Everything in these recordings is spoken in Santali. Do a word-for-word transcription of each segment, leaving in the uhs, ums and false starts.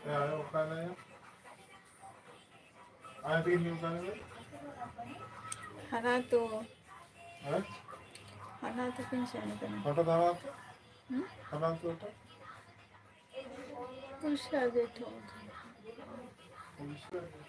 ᱦᱮᱸ, ᱚᱠᱟᱭ ᱱᱟᱭ? ᱟᱨ ᱛᱤᱱ ᱫᱤᱱ ᱚᱠᱟᱭ ᱱᱟᱭ? ᱦᱟᱱᱟ ᱛᱚ᱾ ᱦᱮᱸ? ᱦᱟᱱᱟ ᱛᱚ ᱠᱤᱱ ᱥᱮᱱ ᱠᱟᱱᱟ᱾ ᱦᱚᱴᱟᱛ ᱦᱟᱱᱟ ᱛᱚ? ᱦᱩᱸ? ᱦᱟᱱᱟ ᱛᱚ ᱚᱠᱟ? ᱯᱚᱭᱥᱟ ᱜᱮ ᱴᱷᱚᱠ ᱠᱟᱱᱟ᱾ ᱯᱚᱭᱥᱟ ᱜᱮ᱾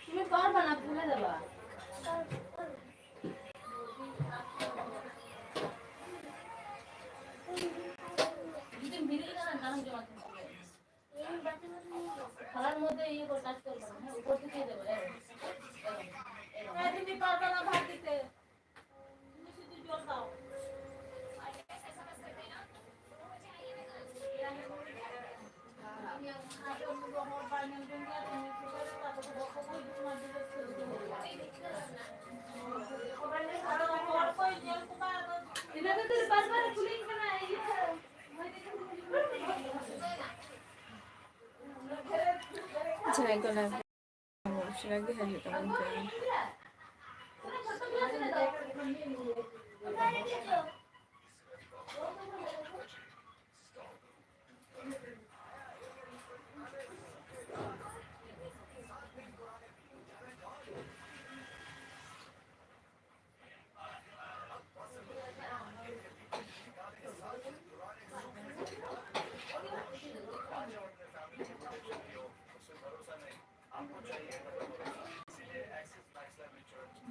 তুমি পারবা না, তুলে দেবা। যদি মিলিয়ে না, নাম জমা দিতে হবে। থালার মধ্যে ইয়ে করে কাজ করবে না, হ্যাঁ, উপর থেকে দেবে, এরকম, এরকম, এরকম। এই, তুমি পারবে না ভাত দিতে। তুমি শুধু জল দাও। ᱡᱟᱦᱟᱸᱭ ᱠᱚ live ᱨᱮ ᱩᱥᱟᱹᱨᱟ ᱜᱮ ᱦᱮᱡ ᱦᱩᱭᱩᱜ ᱛᱟᱵᱚᱱ ᱛᱟᱦᱮᱸᱱᱟ᱾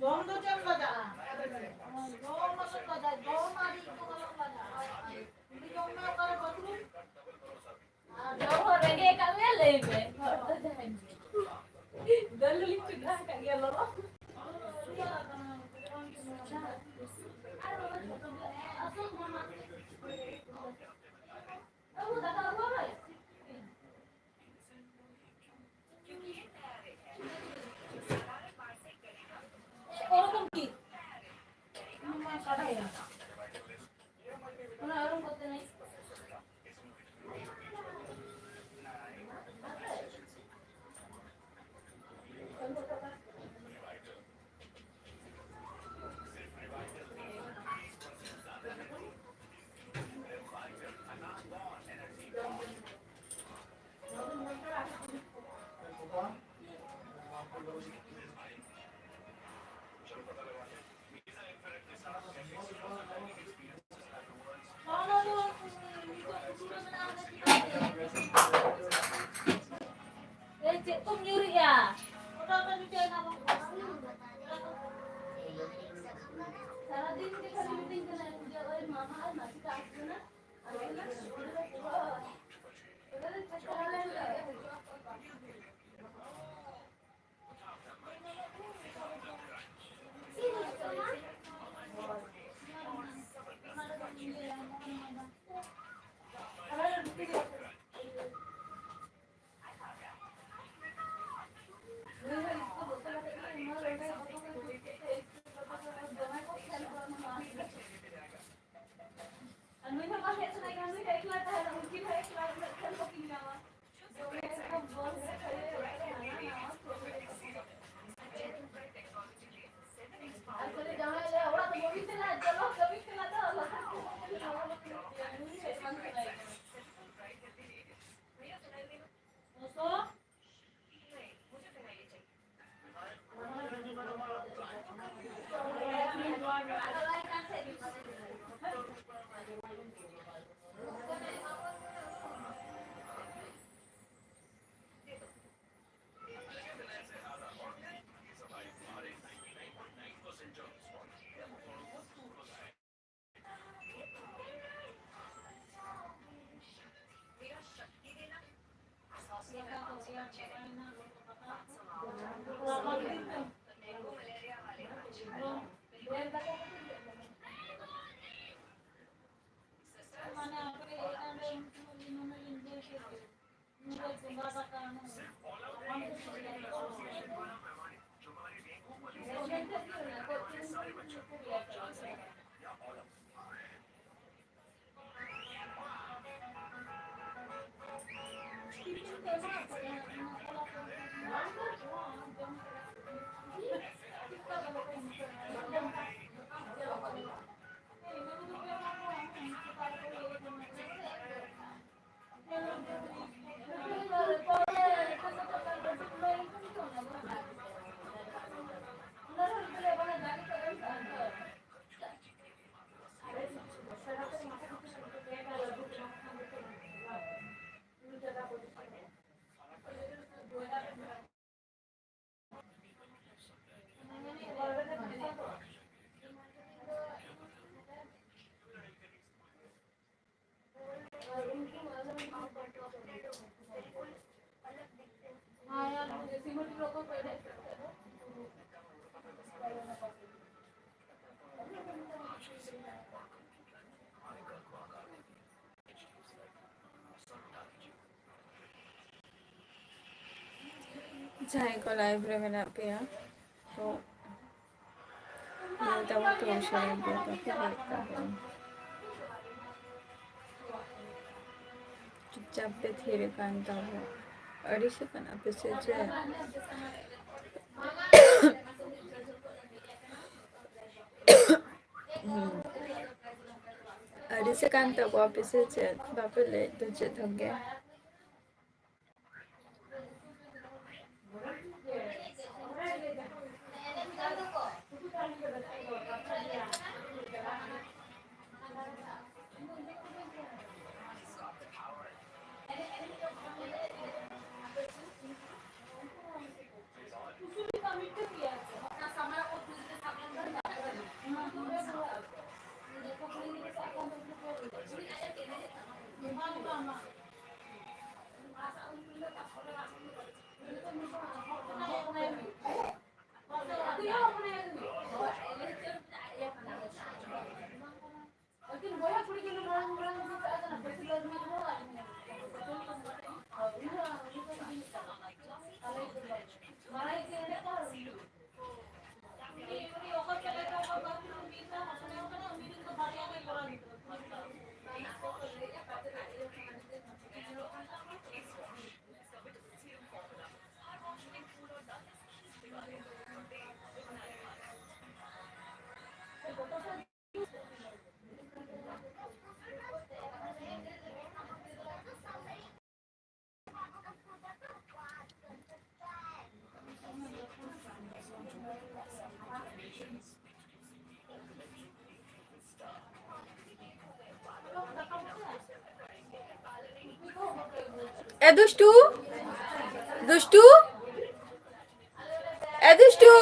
ᱡᱚᱢ ᱫᱚ ᱪᱮᱫ ᱮᱢ ᱞᱟᱡᱟᱜᱼᱟ? ᱡᱚᱢ ᱟᱞᱚᱢ ᱞᱟᱡᱟᱜᱼᱟ, ᱡᱚᱢ ᱟᱹᱰᱤ ᱮᱠᱫᱚᱢ ᱟᱞᱚᱢ ᱞᱟᱡᱟᱜᱼᱟ᱾ ᱟᱨ ᱡᱚᱢ ᱢᱮ ᱚᱠᱟᱨᱮ ᱵᱟᱹᱛᱨᱩᱢ? ᱟᱨ ᱡᱚᱢ ᱦᱚᱸ ᱨᱮᱸᱜᱮᱡ ᱟᱠᱟᱫ ᱢᱮᱭᱟ, ᱞᱟᱹᱭ ᱢᱮ᱾ ᱦᱚᱲ ᱫᱚ ᱡᱟᱦᱟᱸᱭ ᱜᱮ᱾ ᱫᱟᱹᱞ ᱦᱚᱸᱞᱤᱧ ᱪᱚᱸᱫᱟ ᱟᱠᱟᱫ ᱜᱮᱭᱟ, ᱞᱚᱞᱚ᱾ ᱵᱟᱹᱵᱩ, ᱫᱟᱠᱟ ᱟᱹᱜᱩ ᱟᱢᱟᱭ? ᱚᱱᱟ ᱟᱨᱚ ᱠᱚᱛᱮ ᱱᱟᱭ᱾ ᱮᱭ, ᱪᱮᱫ ᱠᱚᱢ ᱧᱩᱨᱮᱜᱼᱟ? ᱥᱟᱨᱟᱫᱤᱱ ᱜᱮ ᱠᱷᱟᱹᱞᱤ ᱢᱤᱛᱟᱹᱧ ᱠᱟᱱᱟ ᱡᱮ, "ᱳᱭ ᱢᱟᱢᱟ ᱟᱨ ᱢᱟᱹᱥᱤ ᱠᱚ ᱟᱥᱮ ᱠᱟᱱᱟ?" ᱟᱨ ᱱᱩᱭ ᱦᱚᱸ ᱵᱟᱝ ᱦᱮᱡ ᱥᱟᱱᱟᱭᱮ ᱠᱟᱱᱟ, ᱱᱩᱭ ᱦᱚᱸ ᱮᱠᱞᱟ ᱛᱟᱦᱮᱱᱟ, ᱩᱱᱠᱤᱱ ᱦᱚᱸ ᱮᱠᱞᱟ ᱩᱱᱟᱹᱜ ᱠᱷᱮᱞ ᱵᱟᱹᱠᱤᱱ ᱧᱟᱢᱟ᱾ ᱡᱟᱦᱟᱸᱭ ᱠᱚ live ᱨᱮ ᱢᱮᱱᱟᱜ ᱯᱮᱭᱟ, ᱛᱚ ᱧᱮᱞ ᱛᱟᱵᱚᱱ ᱯᱮ, ᱩᱥᱟᱹᱨᱟ ᱜᱮ ᱵᱟᱯᱮ ᱞᱟᱹᱭᱮᱫ ᱛᱟᱵᱚᱱ᱾ ᱪᱩᱯᱪᱟᱯ ᱯᱮ ᱛᱷᱤᱨ ᱟᱠᱟᱱ ᱛᱟᱵᱚ᱾ ᱟᱹᱲᱤᱥ ᱟᱠᱟᱱᱟ ᱯᱮ ᱥᱮ ᱪᱮᱫ? ᱦᱩᱸ᱾ ᱟᱹᱲᱤᱥ ᱟᱠᱟᱱ ᱛᱟᱵᱚ ᱟᱯᱮ ᱥᱮ ᱪᱮᱫ? ᱵᱟᱯᱮ ᱞᱟᱹᱭᱮᱫ ᱫᱚ ᱪᱮᱫ ᱦᱚᱸ ᱜᱮ᱾ ᱮ ᱫᱩᱥᱴᱩ, ᱫᱩᱥᱴᱩ, ᱮ ᱫᱩᱥᱴᱩ,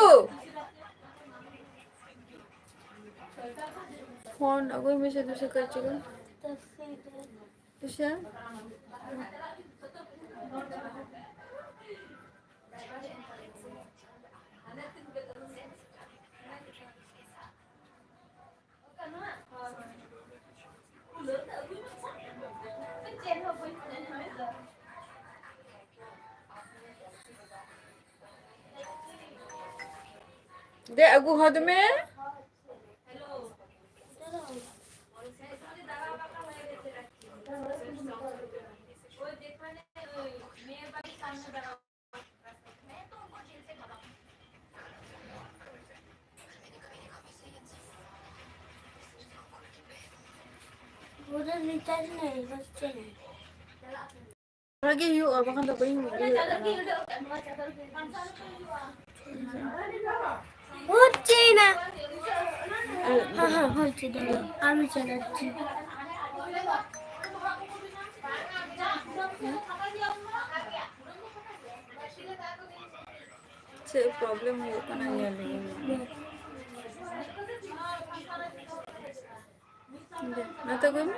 ᱯᱷᱳᱱ ᱟᱹᱜᱩᱭ ᱢᱮᱥᱮ ᱫᱩᱥᱮ ᱠᱟᱹᱪᱤ ᱠᱚ᱾ ᱫᱩᱥᱮ᱾ ᱫᱮ, ᱟᱹᱜᱩ ᱦᱚᱫ ᱢᱮ᱾ ᱯᱩᱨᱟᱹ ᱨᱤᱪᱟᱨᱡᱽ ᱱᱮᱭ, ᱦᱚᱪᱪᱷᱮ ᱱᱮᱭ᱾ ᱚᱱᱟᱜᱮ ᱦᱩᱭᱩᱜᱼᱟ, ᱵᱟᱠᱷᱟᱱ ᱫᱚ ᱵᱟᱹᱧ ᱤᱭᱟᱹ ᱫᱟᱲᱮᱭᱟᱜ ᱠᱟᱱᱟ᱾ ᱦᱚᱪᱪᱷᱮ ᱱᱟ᱾ ᱦᱮᱸ, ᱦᱮᱸ, ᱦᱚᱪᱪᱷᱮ, ᱫᱟᱸᱲᱟᱣ᱾ ᱟᱨ ᱢᱤᱫ ᱪᱟᱞᱟᱜ ᱪᱮᱫ ᱯᱨᱚᱵᱞᱮᱢ ᱦᱩᱭᱩᱜ ᱠᱟᱱᱟ ᱧᱮᱞ ᱞᱮᱜᱮ᱾ ᱱᱚᱛᱮ ᱠᱷᱚᱱ?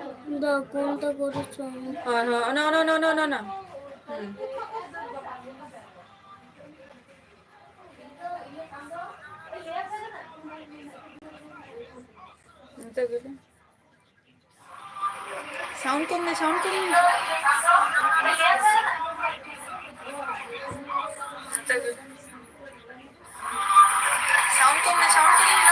ᱫᱟ, ᱠᱚᱱᱴᱟ ᱠᱚᱨᱮ ᱪᱚ᱾ ᱦᱳᱭ, ᱦᱳᱭ, ᱚᱱᱟ, ᱚᱱᱟ, ᱚᱱᱟ, ᱚᱱᱟ, ᱚᱱᱟ, ᱚᱱᱟ᱾ ᱦᱩᱸ᱾ ᱱᱚᱛᱮ ᱜᱮ᱾ ᱥᱟᱣᱩᱱᱰ ᱠᱚᱢ ᱢᱮ, ᱥᱟᱣᱩᱱᱰ ᱠᱚᱢ ᱢᱮ᱾ ᱱᱚᱛᱮ ᱜᱮ᱾ ᱥᱟᱣᱩᱱᱰ ᱠᱚᱢ ᱢᱮ, ᱥᱟᱣᱩᱱᱰ ᱠᱚᱢ ᱢᱮ᱾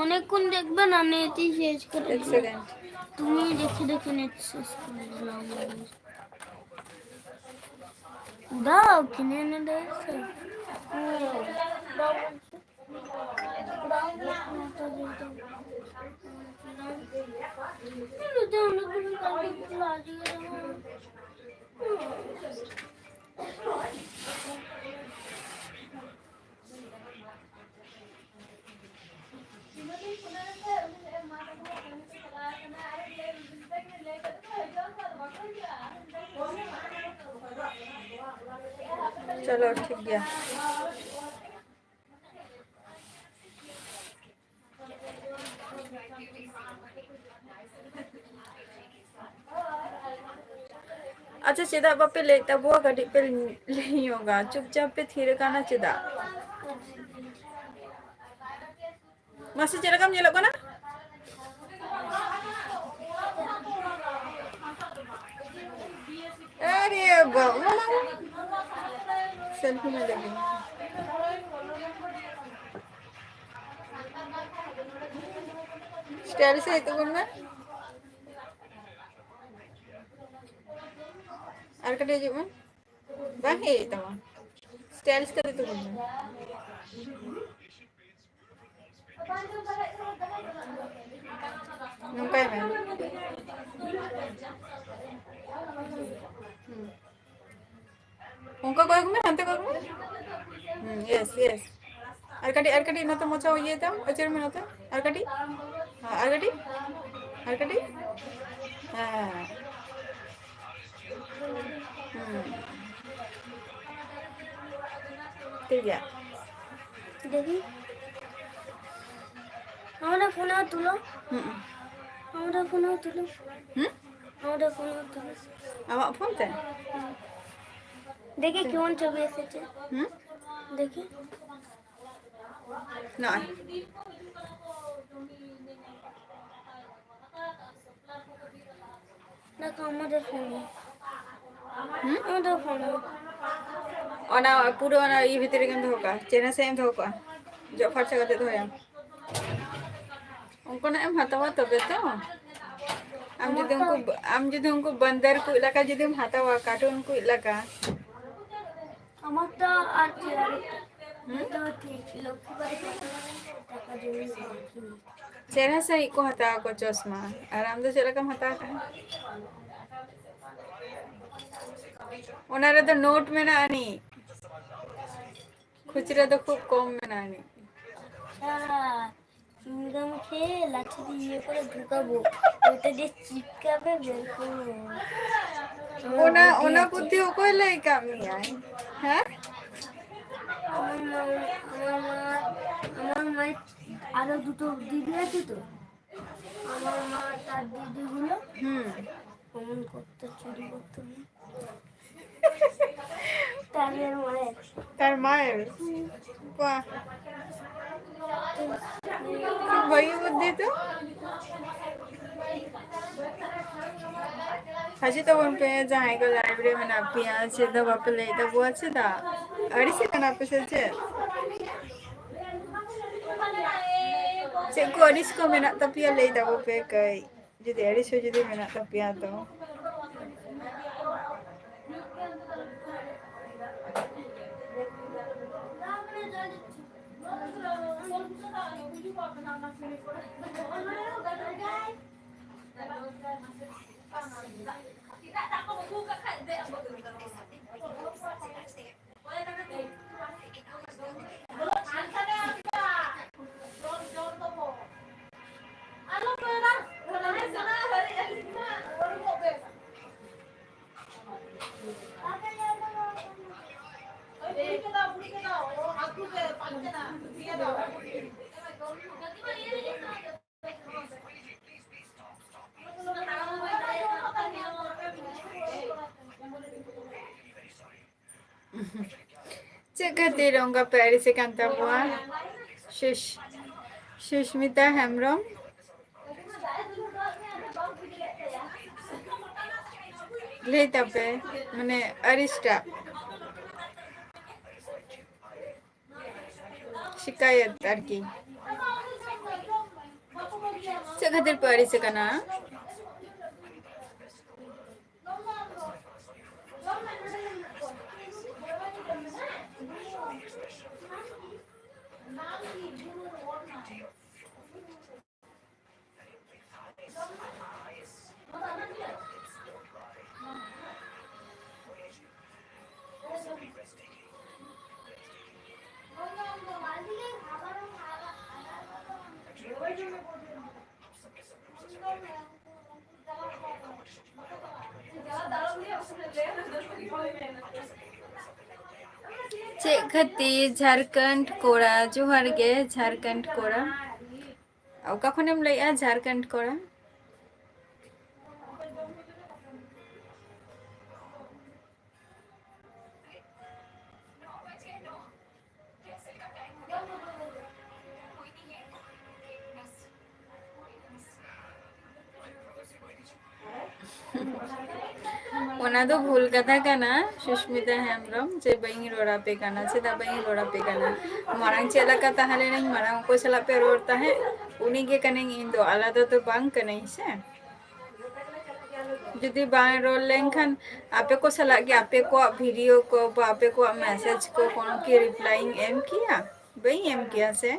অনেকক্ষণ দেখবে না, নেটই শেষ করে এক দিল। সেকেন্ড। তুমি দেখে দেখে নেট শেষ করে দিলাম। দাও, কিনে এনে দেয়। ᱪᱚᱞᱚ, ᱴᱷᱤᱠ ᱜᱮᱭᱟ᱾ ᱟᱪᱪᱷᱟ, ᱪᱮᱫᱟᱜ ᱵᱟᱯᱮ ᱞᱟᱹᱭᱮᱫ ᱛᱟᱵᱚᱣᱟ? ᱠᱟᱹᱴᱤᱡ ᱯᱮ ᱞᱟᱹᱭ ᱧᱚᱜᱟ᱾ ᱪᱩᱯᱪᱟᱯ ᱯᱮ ᱛᱷᱤᱨ ᱟᱠᱟᱱᱟ ᱪᱮᱫᱟᱜ? ᱢᱟᱥᱮ, ᱪᱮᱫ ᱞᱮᱠᱟᱢ ᱧᱮᱞᱚᱜ ᱠᱟᱱᱟ? ᱟᱨᱮ ᱵᱟᱵᱟ, ᱥᱮᱞᱯᱷᱤ ᱢᱮ ᱞᱟᱹᱜᱤᱫ᱾ ᱥᱴᱟᱭᱤᱞ ᱥᱮ ᱦᱤᱡᱩᱜ ᱠᱟᱱ ᱢᱮ᱾ ᱟᱨ ᱠᱟᱹᱴᱤᱡ ᱦᱤᱡᱩᱜ ᱢᱮ᱾ ᱵᱟᱝ ᱦᱮᱡ ᱛᱟᱢᱟ᱾ ᱥᱴᱟᱭᱤᱞ ᱠᱟᱛᱮ ᱛᱤᱸᱜᱩᱱ ᱢᱮ᱾ ᱱᱚᱝᱠᱟᱭ ᱢᱮ᱾ ᱦᱩᱸ᱾ ᱚᱱᱠᱟ ᱠᱚᱭᱚᱜ ᱢᱮ, ᱦᱟᱱᱛᱮ ᱠᱚᱭᱚᱜ ᱢᱮ᱾ ᱦᱩᱸ, ᱭᱮᱥ, ᱭᱮᱥ᱾ ᱟᱨ ᱠᱟᱹᱴᱤᱡ, ᱟᱨ ᱠᱟᱹᱴᱤᱡ ᱱᱚᱛᱮ ᱢᱚᱪᱟ ᱤᱭᱟᱹᱭ ᱛᱟᱢ, ᱟᱹᱪᱩᱨ ᱢᱮ ᱱᱚᱛᱮ᱾ ᱟᱨ ᱠᱟᱹᱴᱤᱡ᱾ ᱦᱮᱸ, ᱟᱨ ᱠᱟᱹᱴᱤᱡ᱾ ᱟᱨ ᱠᱟᱹᱴᱤᱡ᱾ ᱦᱮᱸ᱾ ᱦᱩᱸ᱾ ᱴᱷᱤᱠ ᱜᱮᱭᱟ᱾ ᱫᱮᱠᱷᱤ᱾ ᱟᱢᱟᱜ ᱯᱷᱳᱱ ᱛᱩᱞᱟᱹ᱾ ᱦᱩᱸ᱾ ᱟᱢᱟᱜ ᱯᱷᱳᱱ ᱛᱩᱞᱟᱹ᱾ ᱦᱩᱸ? ᱟᱢᱟᱜ ᱯᱷᱳᱱ ᱛᱩᱞᱟᱹ᱾ ᱟᱢᱟᱜ ᱯᱷᱳᱱ ᱛᱮ? ᱦᱩᱸ᱾ ᱫᱮᱠᱷᱤ, ᱠᱮᱢᱚᱱ ᱪᱷᱚᱵᱤ ᱮᱥᱮᱪᱷᱮ᱾ ᱦᱩᱸ? ᱫᱮᱠᱷᱤ᱾ ᱱᱚᱜᱼᱚᱭ᱾ ᱫᱮᱠᱷᱚ, ᱟᱢᱟᱫᱮᱨ ᱯᱷᱳᱱ᱾ ᱦᱩᱸ? ᱟᱢᱟᱫᱮᱨ ᱯᱷᱳᱱ᱾ ᱚᱱᱟ ᱯᱩᱨᱟᱹ ᱚᱱᱟ ᱤᱭᱟᱹ ᱵᱷᱤᱛᱤᱨ ᱨᱮᱜᱮᱢ ᱫᱚᱦᱚ ᱠᱟᱜᱼᱟ, ᱪᱮᱱᱟ ᱥᱮᱫ ᱮᱢ ᱫᱚᱦᱚ ᱠᱟᱜᱼᱟ, ᱡᱚᱜ ᱯᱷᱟᱨᱪᱟ ᱠᱟᱛᱮ ᱫᱚᱦᱚᱭᱟᱢ᱾ ᱚᱱᱠᱟᱱᱟᱜ ᱮᱢ ᱦᱟᱛᱟᱣᱟ ᱛᱚᱵᱮ ᱛᱚ᱾ ᱟᱢ ᱡᱩᱫᱤ ᱩᱱᱠᱩ, ᱟᱢ ᱡᱩᱫᱤ ᱩᱱᱠᱩ ᱵᱟᱱᱫᱟᱨ ᱠᱚ ᱞᱮᱠᱟ ᱡᱩᱫᱤᱢ ᱦᱟᱛᱟᱣᱟ, ᱠᱟᱨᱴᱩᱱ ᱠᱚ ᱞᱮᱠᱟ᱾ ᱟᱢᱟᱜ ᱫᱚ ᱟᱨ ᱪᱮᱫ? ᱦᱩᱸ? ᱡᱚᱛᱚ ᱦᱚᱲ ᱴᱷᱤᱠ, ᱞᱚᱠᱠᱷᱤ ᱵᱟᱲᱮ ᱠᱚ ᱴᱟᱠᱟ ᱡᱚᱢ ᱧᱩ ᱠᱚ᱾ ᱪᱮᱦᱨᱟ ᱥᱟᱺᱦᱤᱡ ᱠᱚ ᱦᱟᱛᱟᱣ ᱟᱠᱚ ᱪᱚᱥᱢᱟ᱾ ᱟᱨ ᱟᱢ ᱫᱚ ᱪᱮᱫ ᱞᱮᱠᱟᱢ ᱦᱟᱛᱟᱣ ᱠᱟᱜᱼᱟ? ᱚᱱᱟ ᱨᱮᱫᱚ ᱱᱳᱴ ᱢᱮᱱᱟᱜ ᱟᱹᱱᱤᱡ, ᱠᱷᱩᱪᱨᱟᱹ ᱫᱚ ᱠᱷᱩᱵ ᱠᱚᱢ ᱢᱮᱱᱟᱜ ᱟᱹᱱᱤᱡ᱾ ᱦᱮᱸ, ᱪᱩᱲᱤᱫᱟᱢ ᱠᱷᱮᱞ ᱞᱟᱴᱷᱤ ᱫᱤᱭᱮ ᱠᱚᱨᱮ ᱰᱷᱩᱠᱟᱵᱚ, ᱚᱱᱛᱮ ᱜᱮ ᱪᱤᱯᱠᱟᱵᱮ ᱵᱮᱨ ᱠᱚ᱾ ᱚᱱᱟ, ᱚᱱᱟ ᱵᱩᱫᱽᱫᱷᱤ ᱚᱠᱚᱭ ᱞᱟᱹᱭ ᱠᱟᱜ ᱢᱮᱭᱟᱭ? ᱦᱮᱸ? আমার মা, আমার মা, আমার মায়ের আরো দুটো দিদি আছে তো। আমার মা তার দিদিগুলো হুম। অমন করতো, চুরি করতো। তাদের মায়ের। তার মায়ের? বাহ। খুব ভালো বুদ্ধি তো। ᱦᱤᱡᱩᱜ ᱛᱟᱵᱚᱱ ᱯᱮ, ᱡᱟᱦᱟᱸᱭ ᱠᱚ live ᱨᱮ ᱢᱮᱱᱟᱜ ᱯᱮᱭᱟ, ᱪᱮᱫ ᱫᱚ ᱵᱟᱯᱮ ᱞᱟᱹᱭ ᱛᱟᱵᱚᱣᱟ ᱪᱮᱫᱟᱜ? ᱟᱹᱲᱤᱥ ᱠᱟᱱᱟ ᱯᱮ ᱥᱮ ᱪᱮᱫ? ᱪᱮᱫ ᱠᱚ ᱟᱹᱲᱤᱥ ᱠᱚ ᱢᱮᱱᱟᱜ ᱛᱟᱯᱮᱭᱟ, ᱞᱟᱹᱭ ᱛᱟᱵᱚ ᱯᱮ ᱠᱟᱹᱡ, ᱡᱩᱫᱤ ᱟᱹᱲᱤᱥ ᱦᱚᱸ ᱡᱩᱫᱤ ᱢᱮᱱᱟᱜ ᱛᱟᱯᱮᱭᱟ ᱛᱚ᱾ ᱪᱮᱫ ᱠᱷᱟᱹᱛᱤᱨ ᱚᱱᱠᱟ ᱯᱮ ᱟᱹᱲᱤᱥ ᱟᱠᱟᱱ ᱛᱟᱵᱚᱣᱟ? ᱥᱩᱥ-, ᱥᱩᱥᱢᱤᱛᱟ ᱦᱮᱢᱵᱨᱚᱢ, ᱞᱟᱹᱭ ᱛᱟᱯᱮ, ᱢᱟᱱᱮ, ᱟᱹᱲᱤᱥᱴᱟᱜ ᱥᱤᱠᱟᱭᱚᱛ ᱟᱨᱠᱤ᱾ ᱪᱮᱫ ᱠᱷᱟᱹᱛᱤᱨ ᱯᱮ ᱟᱹᱲᱤᱥ ᱟᱠᱟᱱᱟ? ᱪᱮᱫ ᱠᱷᱟᱹᱛᱤᱨ ᱡᱷᱟᱨᱠᱷᱚᱸᱰ ᱠᱚᱲᱟ? ᱡᱚᱦᱟᱨ ᱜᱮ ᱡᱷᱟᱨᱠᱷᱚᱸᱰ ᱠᱚᱲᱟ᱾ ᱚᱠᱟ ᱠᱷᱚᱱᱮᱢ ᱞᱟᱹᱭᱮᱜᱼᱟ ᱡᱷᱟᱨᱠᱷᱚᱸᱰ ᱠᱚᱲᱟ? ᱚᱱᱟ ᱫᱚ ᱵᱷᱩᱞ ᱠᱟᱛᱷᱟ ᱠᱟᱱᱟ, ᱥᱩᱥᱢᱤᱛᱟ ᱦᱮᱢᱵᱨᱚᱢ, ᱡᱮ ᱵᱟᱹᱧ ᱨᱚᱲ ᱟᱯᱮ ᱠᱟᱱᱟ᱾ ᱪᱮᱫᱟᱜ ᱵᱟᱹᱧ ᱨᱚᱲ ᱟᱯᱮ ᱠᱟᱱᱟ? ᱢᱟᱲᱟᱝ ᱪᱮᱫ ᱞᱮᱠᱟ ᱛᱟᱦᱮᱸ ᱞᱮᱱᱟᱧ, ᱢᱟᱲᱟᱝ ᱚᱠᱚᱭ ᱥᱟᱞᱟᱜ ᱯᱮ ᱨᱚᱲ ᱛᱟᱦᱮᱸᱫ, ᱩᱱᱤ ᱜᱮ ᱠᱟᱹᱱᱟᱹᱧ ᱤᱧ ᱫᱚ, ᱟᱞᱟᱫᱟ ᱫᱚ ᱵᱟᱝ ᱠᱟᱹᱱᱟᱹᱧ ᱥᱮ᱾ ᱡᱩᱫᱤ ᱵᱟᱝ ᱨᱚᱲ ᱞᱮᱱᱠᱷᱟᱱ ᱟᱯᱮ ᱠᱚ ᱥᱟᱞᱟᱜ ᱜᱮ ᱟᱯᱮ ᱠᱚᱣᱟᱜ video ᱠᱚ ᱵᱟ ᱟᱯᱮ ᱠᱚᱣᱟᱜ message ᱠᱚ ᱠᱳᱱᱳ ᱠᱤ reply ᱤᱧ ᱮᱢ ᱠᱮᱭᱟ? ᱵᱟᱹᱧ ᱮᱢ ᱠᱮᱭᱟ ᱥᱮ᱾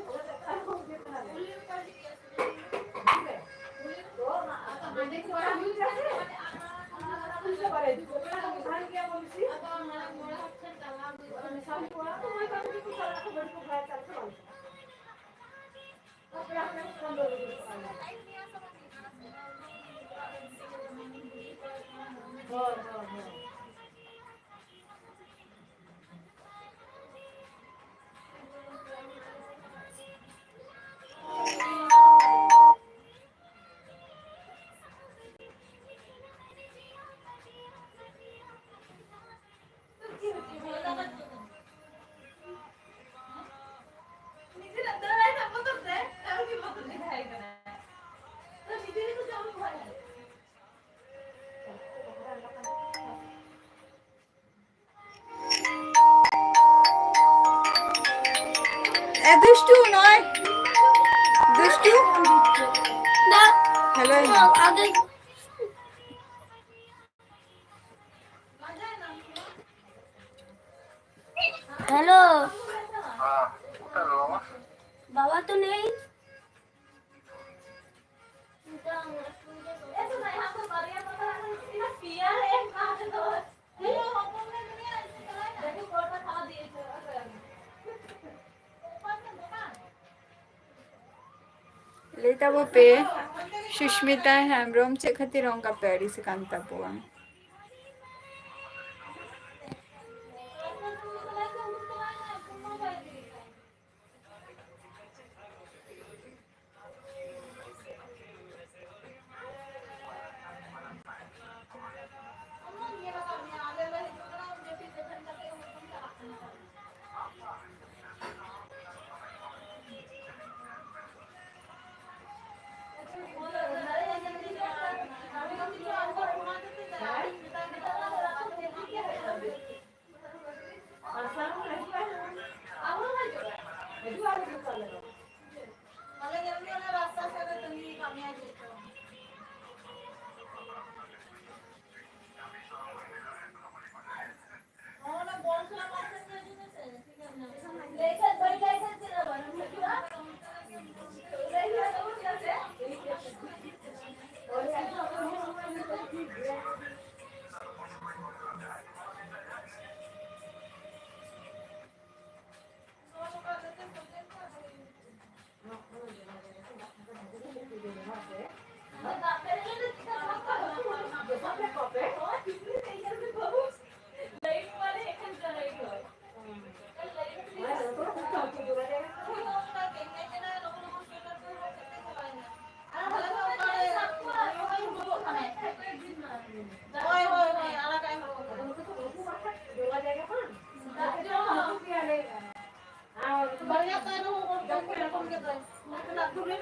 এ দুষ্টু নয়, দুষ্টু। না। হ্যালো। আগে। হ্যালো। হ্যাঁ, কোথায় রে বাবা? বাবা তো নেই। ᱞᱟᱹᱭ ᱛᱟᱵᱚ ᱯᱮ, ᱥᱩᱥᱢᱤᱛᱟ ᱦᱮᱢᱵᱨᱚᱢ ᱪᱮᱫ ᱠᱷᱟᱹᱛᱤᱨ ᱚᱱᱠᱟ ᱯᱮ ᱟᱹᱲᱤᱥ ᱟᱠᱟᱱ ᱛᱟᱵᱚᱣᱟ?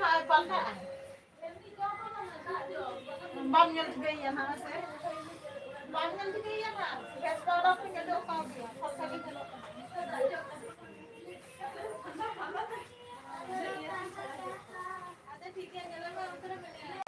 ᱟᱨ ᱯᱟᱞᱴᱟᱜᱼᱟ᱾ ᱵᱟᱢ ᱧᱮᱞ ᱴᱷᱤᱠᱟᱹᱭᱮᱭᱟ ᱱᱟᱦᱟᱜ, ᱦᱮᱸ ᱥᱮ? ᱵᱟᱢ ᱧᱮᱞ ᱴᱷᱤᱠᱟᱹᱭᱮᱭᱟ ᱱᱟᱦᱟᱜ, ᱵᱮᱥ ᱯᱟᱣᱰᱟᱨ ᱠᱚᱧ ᱚᱡᱚᱜ ᱠᱟᱣᱫᱮᱭᱟ, ᱯᱷᱚᱨᱥᱟ ᱜᱮ ᱧᱮᱞᱚᱜ ᱠᱟᱱᱟ᱾ ᱟᱫᱚ ᱴᱷᱤᱠ ᱜᱮᱭᱟ, ᱧᱮᱞᱮ ᱢᱮ, ᱚᱱᱛᱮ ᱨᱮ ᱢᱮᱱᱟᱭᱟ᱾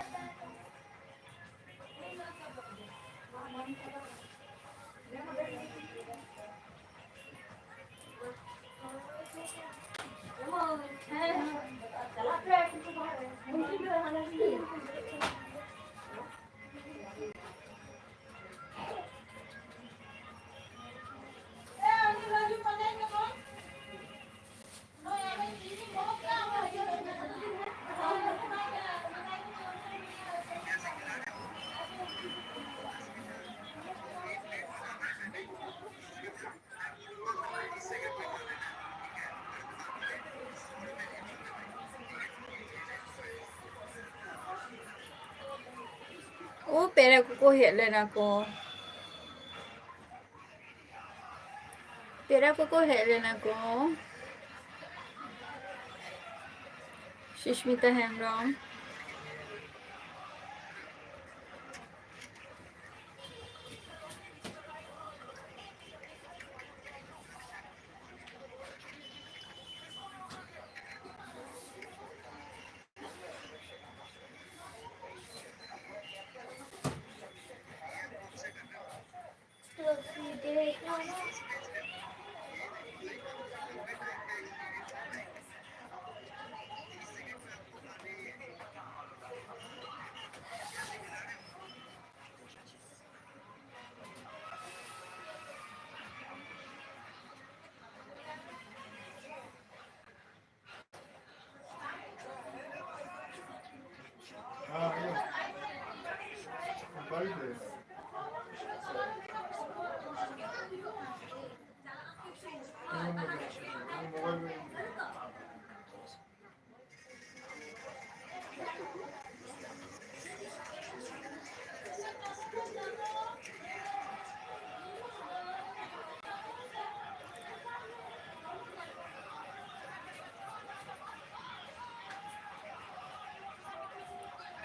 ᱳ, ᱯᱮᱲᱟ ᱠᱚᱠᱚ ᱦᱮᱡ ᱞᱮᱱᱟ ᱠᱚ᱾ ᱯᱮᱲᱟ ᱠᱚᱠᱚ ᱦᱮᱡ ᱞᱮᱱᱟ ᱠᱚ᱾ ᱥᱩᱥᱢᱤᱛᱟ ᱦᱮᱢᱵᱨᱚᱢ᱾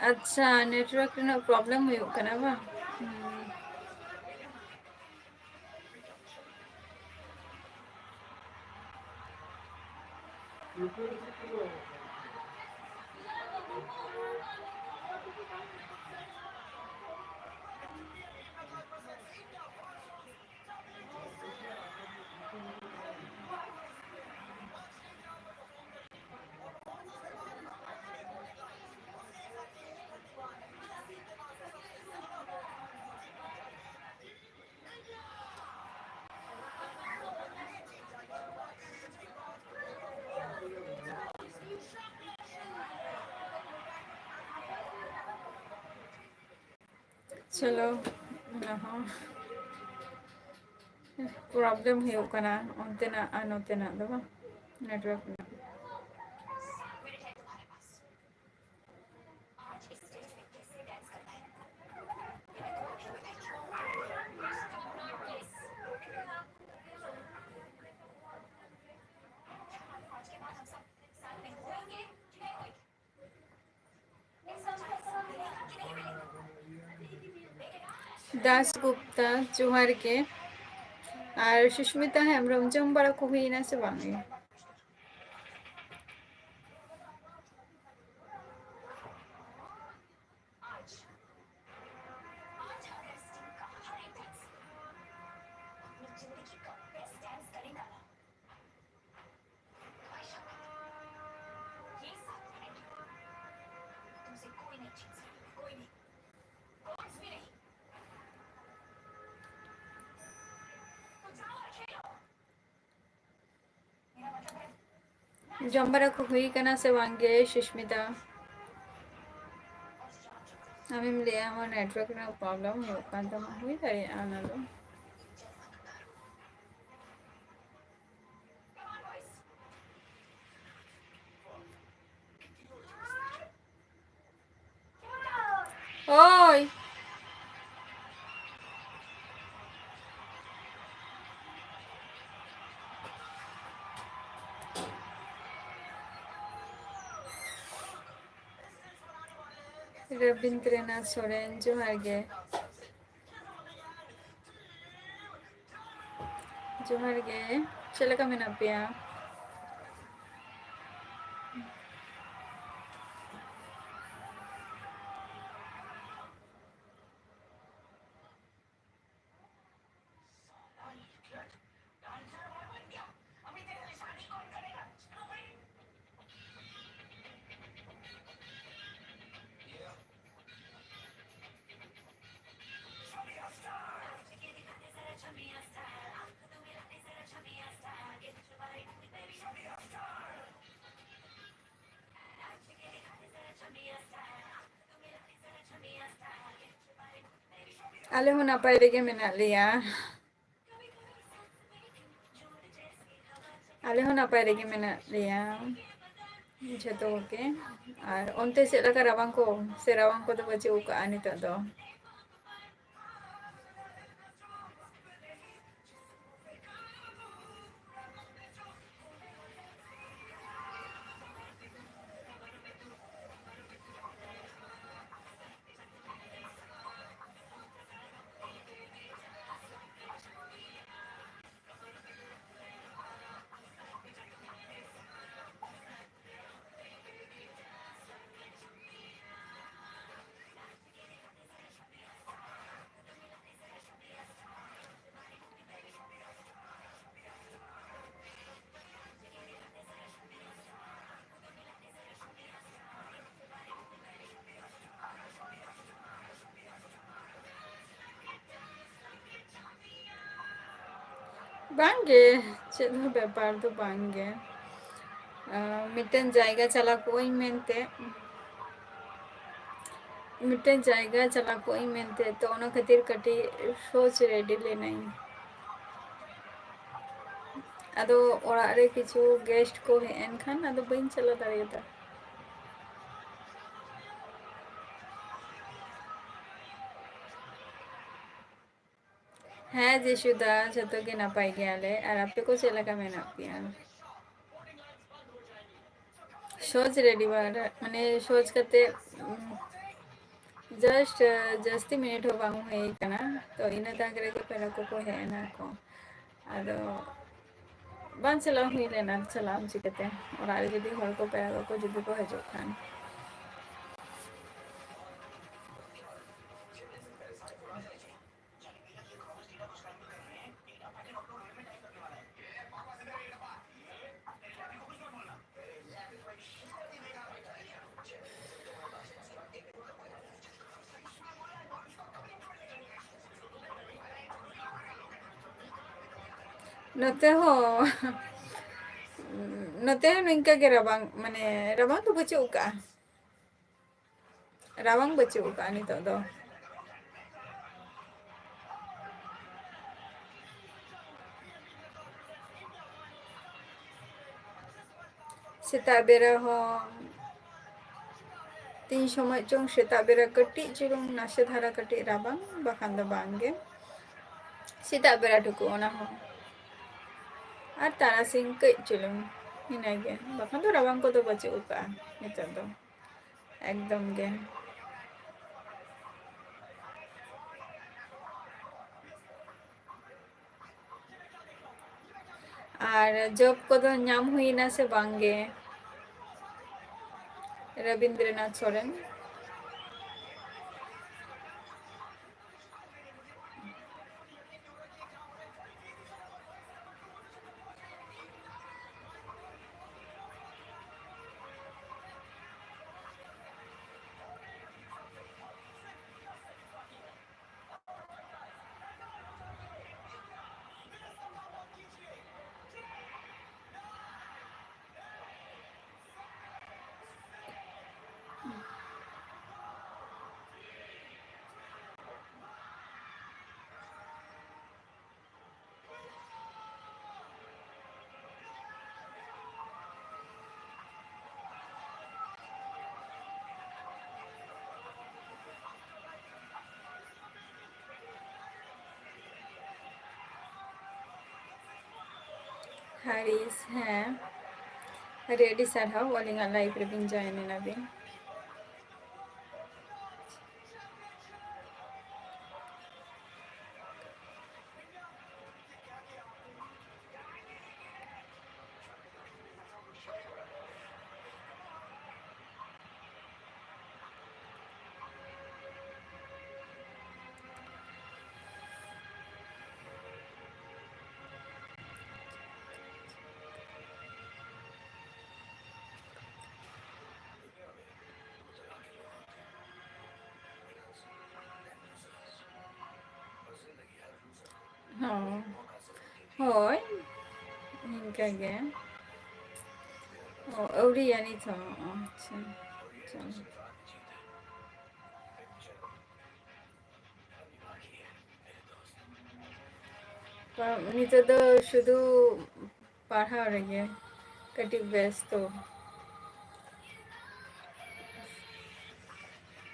ᱟᱪᱪᱷᱟ, network ᱨᱮᱱᱟᱜ problem ᱦᱩᱭᱩᱜ ᱠᱟᱱᱟ ᱵᱟᱝ? ᱦᱩᱸ᱾ ᱪᱚᱞᱚ, ᱚᱱᱟ ᱦᱚᱸ problem ᱦᱩᱭᱩᱜ ᱠᱟᱱᱟ, ᱚᱱᱛᱮᱱᱟᱜ ᱟᱨ ᱱᱚᱛᱮᱱᱟᱜ ᱫᱚ ᱵᱟᱝ, network ᱨᱮᱱᱟᱜ᱾ ᱫᱟᱥ ᱜᱩᱯᱛᱟ, ᱡᱚᱦᱟᱨ ᱜᱮ᱾ ᱟᱨ ᱥᱩᱥᱢᱤᱛᱟ ᱦᱮᱢᱵᱨᱚᱢ, ᱡᱚᱢ ᱵᱟᱲᱟ ᱠᱚ ᱦᱩᱭᱱᱟ ᱥᱮ ᱵᱟᱝ ᱜᱮ? ᱡᱚᱢ ᱵᱟᱲᱟ ᱠᱚ ᱦᱩᱭ ᱠᱟᱱᱟ ᱥᱮ ᱵᱟᱝ ᱜᱮ ᱥᱩᱥᱢᱤᱛᱟ? ᱟᱢᱮᱢ ᱞᱟᱹᱭᱟ ᱟᱢᱟᱜ network ᱨᱮᱱᱟᱜ problem ᱦᱩᱭᱩᱜ ᱠᱟᱱ ᱛᱟᱢᱟ, ᱦᱩᱭ ᱫᱟᱲᱮᱭᱟᱜᱼᱟ ᱚᱱᱟ ᱫᱚ᱾ ᱳᱭ᱾ ᱨᱚᱵᱤᱱᱫᱨᱚᱱᱟᱛᱷ ᱥᱚᱨᱮᱱ, ᱡᱚᱦᱟᱨ ᱜᱮ᱾ ᱡᱚᱦᱟᱨ ᱜᱮ, ᱪᱮᱫ ᱞᱮᱠᱟ ᱢᱮᱱᱟᱜ ᱯᱮᱭᱟ? ᱟᱞᱮ ᱦᱚᱸ ᱱᱟᱯᱟᱭ ᱨᱮᱜᱮ ᱢᱮᱱᱟᱜ ᱞᱮᱭᱟ᱾ ᱟᱞᱮ ᱦᱚᱸ ᱱᱟᱯᱟᱭ ᱨᱮᱜᱮ ᱢᱮᱱᱟᱜ ᱞᱮᱭᱟ ᱡᱷᱚᱛᱚ ᱠᱚᱜᱮ᱾ ᱟᱨ ᱚᱱᱛᱮ ᱪᱮᱫ ᱞᱮᱠᱟ ᱨᱟᱵᱟᱝ ᱠᱚ, ᱥᱮ ᱨᱟᱵᱟᱝ ᱠᱚᱫᱚ ᱵᱟᱹᱪᱩᱜ ᱟᱠᱟᱜᱼᱟ ᱱᱤᱛᱚᱜ ᱫᱚ? ᱵᱟᱝᱜᱮ, ᱪᱮᱫ ᱦᱚᱸ ᱵᱮᱯᱟᱨ ᱫᱚ ᱵᱟᱝᱜᱮ᱾ ᱟᱸ, ᱢᱤᱫᱴᱮᱱ ᱡᱟᱭᱜᱟ ᱪᱟᱞᱟᱣ ᱠᱚᱜ ᱟᱹᱧ ᱢᱮᱱᱛᱮ, ᱢᱤᱫᱴᱮᱱ ᱡᱟᱭᱜᱟ ᱪᱟᱞᱟᱣ ᱠᱚᱜ ᱟᱹᱧ ᱢᱮᱱᱛᱮ, ᱛᱚ ᱚᱱᱟ ᱠᱷᱟᱹᱛᱤᱨ ᱠᱟᱹᱴᱤᱡ ᱥᱳᱪ ᱨᱮᱰᱤ ᱞᱮᱱᱟᱹᱧ᱾ ᱟᱫᱚ ᱚᱲᱟᱜ ᱨᱮ ᱠᱤᱪᱷᱩ ᱜᱮᱥᱴ ᱠᱚ ᱦᱮᱡ ᱮᱱ ᱠᱷᱟᱱ ᱟᱫᱚ ᱵᱟᱹᱧ ᱪᱟᱞᱟᱣ ᱫᱟᱲᱮᱭᱟᱫᱟ᱾ ᱦᱮᱸ ᱡᱮᱥᱩᱫᱟ, ᱡᱷᱚᱛᱚ ᱜᱮ ᱱᱟᱯᱟᱭ ᱜᱮᱭᱟᱞᱮ᱾ ᱟᱨ ᱟᱯᱮ ᱠᱚ ᱪᱮᱫ ᱞᱮᱠᱟ ᱢᱮᱱᱟᱜ ᱯᱮᱭᱟ? ᱥᱳᱪ ᱨᱮᱰᱤ ᱵᱟᱲᱟ, ᱢᱟᱱᱮ ᱥᱳᱪ ᱠᱟᱛᱮ, ᱩᱢ, Just ᱡᱟᱹᱥᱛᱤ ᱢᱤᱱᱤᱴ ᱦᱚᱸ ᱵᱟᱝ ᱦᱩᱭ ᱠᱟᱱᱟ, ᱛᱚ ᱤᱱᱟᱹ ᱛᱟᱠ ᱨᱮᱜᱮ ᱯᱮᱲᱟ ᱠᱚᱠᱚ ᱦᱮᱡ ᱮᱱᱟ ᱠᱚ᱾ ᱟᱫᱚ ᱵᱟᱝ ᱪᱟᱞᱟᱣ ᱦᱩᱭ ᱞᱮᱱᱟ, ᱪᱟᱞᱟᱜ ᱟᱢ ᱪᱤᱠᱟᱹᱛᱮ? ᱚᱲᱟᱜ ᱨᱮ ᱡᱩᱫᱤ ᱦᱚᱲ ᱠᱚ, ᱯᱮᱲᱟ ᱠᱚᱠᱚ ᱡᱩᱫᱤ ᱠᱚ ᱦᱤᱡᱩᱜ ᱠᱷᱟᱱ᱾ ᱱᱚᱛᱮ ᱦᱚᱸ, ᱱᱚᱛᱮ ᱦᱚᱸ ᱱᱤᱝᱠᱟᱹ ᱜᱮ ᱨᱟᱵᱟᱝ, ᱢᱟᱱᱮ ᱨᱟᱵᱟᱝ ᱫᱚ ᱵᱟᱹᱪᱩᱜ ᱟᱠᱟᱜᱼᱟ, ᱨᱟᱵᱟᱝ ᱵᱟᱹᱪᱩᱜ ᱟᱠᱟᱜᱼᱟ ᱱᱤᱛᱚᱜ ᱫᱚ᱾ ᱥᱮᱛᱟᱜ ᱵᱮᱲᱟ ᱦᱚᱸ ᱛᱤᱱ ᱥᱚᱢᱚᱭ ᱪᱚᱝ ᱥᱮᱛᱟᱜ ᱵᱮᱲᱟ ᱠᱟᱹᱴᱤᱡ ᱪᱩᱞᱩᱝ ᱱᱟᱥᱮ ᱫᱷᱟᱨᱟ ᱠᱟᱹᱴᱤᱡ ᱨᱟᱵᱟᱝ, ᱵᱟᱠᱷᱟᱱ ᱫᱚ ᱵᱟᱝ ᱜᱮ᱾ ᱥᱮᱛᱟᱜ ᱵᱮᱲᱟ ᱴᱩᱠᱩ ᱚᱱᱟ ᱦᱚᱸ, ᱟᱨ ᱛᱟᱨᱟᱥᱤᱧ ᱠᱟᱹᱡ ᱪᱩᱞᱩᱝ, ᱤᱱᱟᱹᱜᱮ, ᱵᱟᱠᱷᱟᱱ ᱫᱚ ᱨᱟᱵᱟᱝ ᱠᱚᱫᱚ ᱵᱟᱹᱪᱩᱜ ᱟᱠᱟᱜᱼᱟ ᱱᱤᱛᱚᱜ ᱫᱚ ᱮᱠᱫᱚᱢ ᱜᱮ᱾ ᱟᱨ ᱡᱚᱵ ᱠᱚᱫᱚ ᱧᱟᱢ ᱦᱩᱭᱱᱟ ᱥᱮ ᱵᱟᱝ ᱜᱮ, ᱨᱚᱵᱤᱱᱫᱨᱚᱱᱟᱛᱷ ᱥᱚᱨᱮᱱ? ᱦᱟᱨᱤᱥ, ᱦᱮᱸ, ᱟᱹᱰᱤ ᱟᱹᱰᱤ ᱥᱟᱨᱦᱟᱣ ᱟᱹᱞᱤᱧᱟᱜ ᱞᱟᱭᱤᱵᱷ ᱨᱮᱵᱤᱱ ᱡᱚᱭᱮᱱ ᱮᱱᱟ ᱵᱤᱱ᱾ ᱦᱚᱸ᱾ ᱦᱳᱭ, ᱤᱱᱠᱟᱹ ᱜᱮ᱾ ᱚ, ᱟᱹᱣᱨᱤᱭᱟ ᱱᱤᱛ ᱦᱚᱸ᱾ ᱚ, ᱟᱪᱪᱷᱟ, ᱪᱚᱞᱚ᱾ ᱱᱤᱛᱚᱜ ᱫᱚ ᱥᱩᱫᱷᱩ ᱯᱟᱲᱦᱟᱣ ᱨᱮᱜᱮ ᱠᱟᱹᱴᱤᱡ ᱵᱮᱥᱛᱚ᱾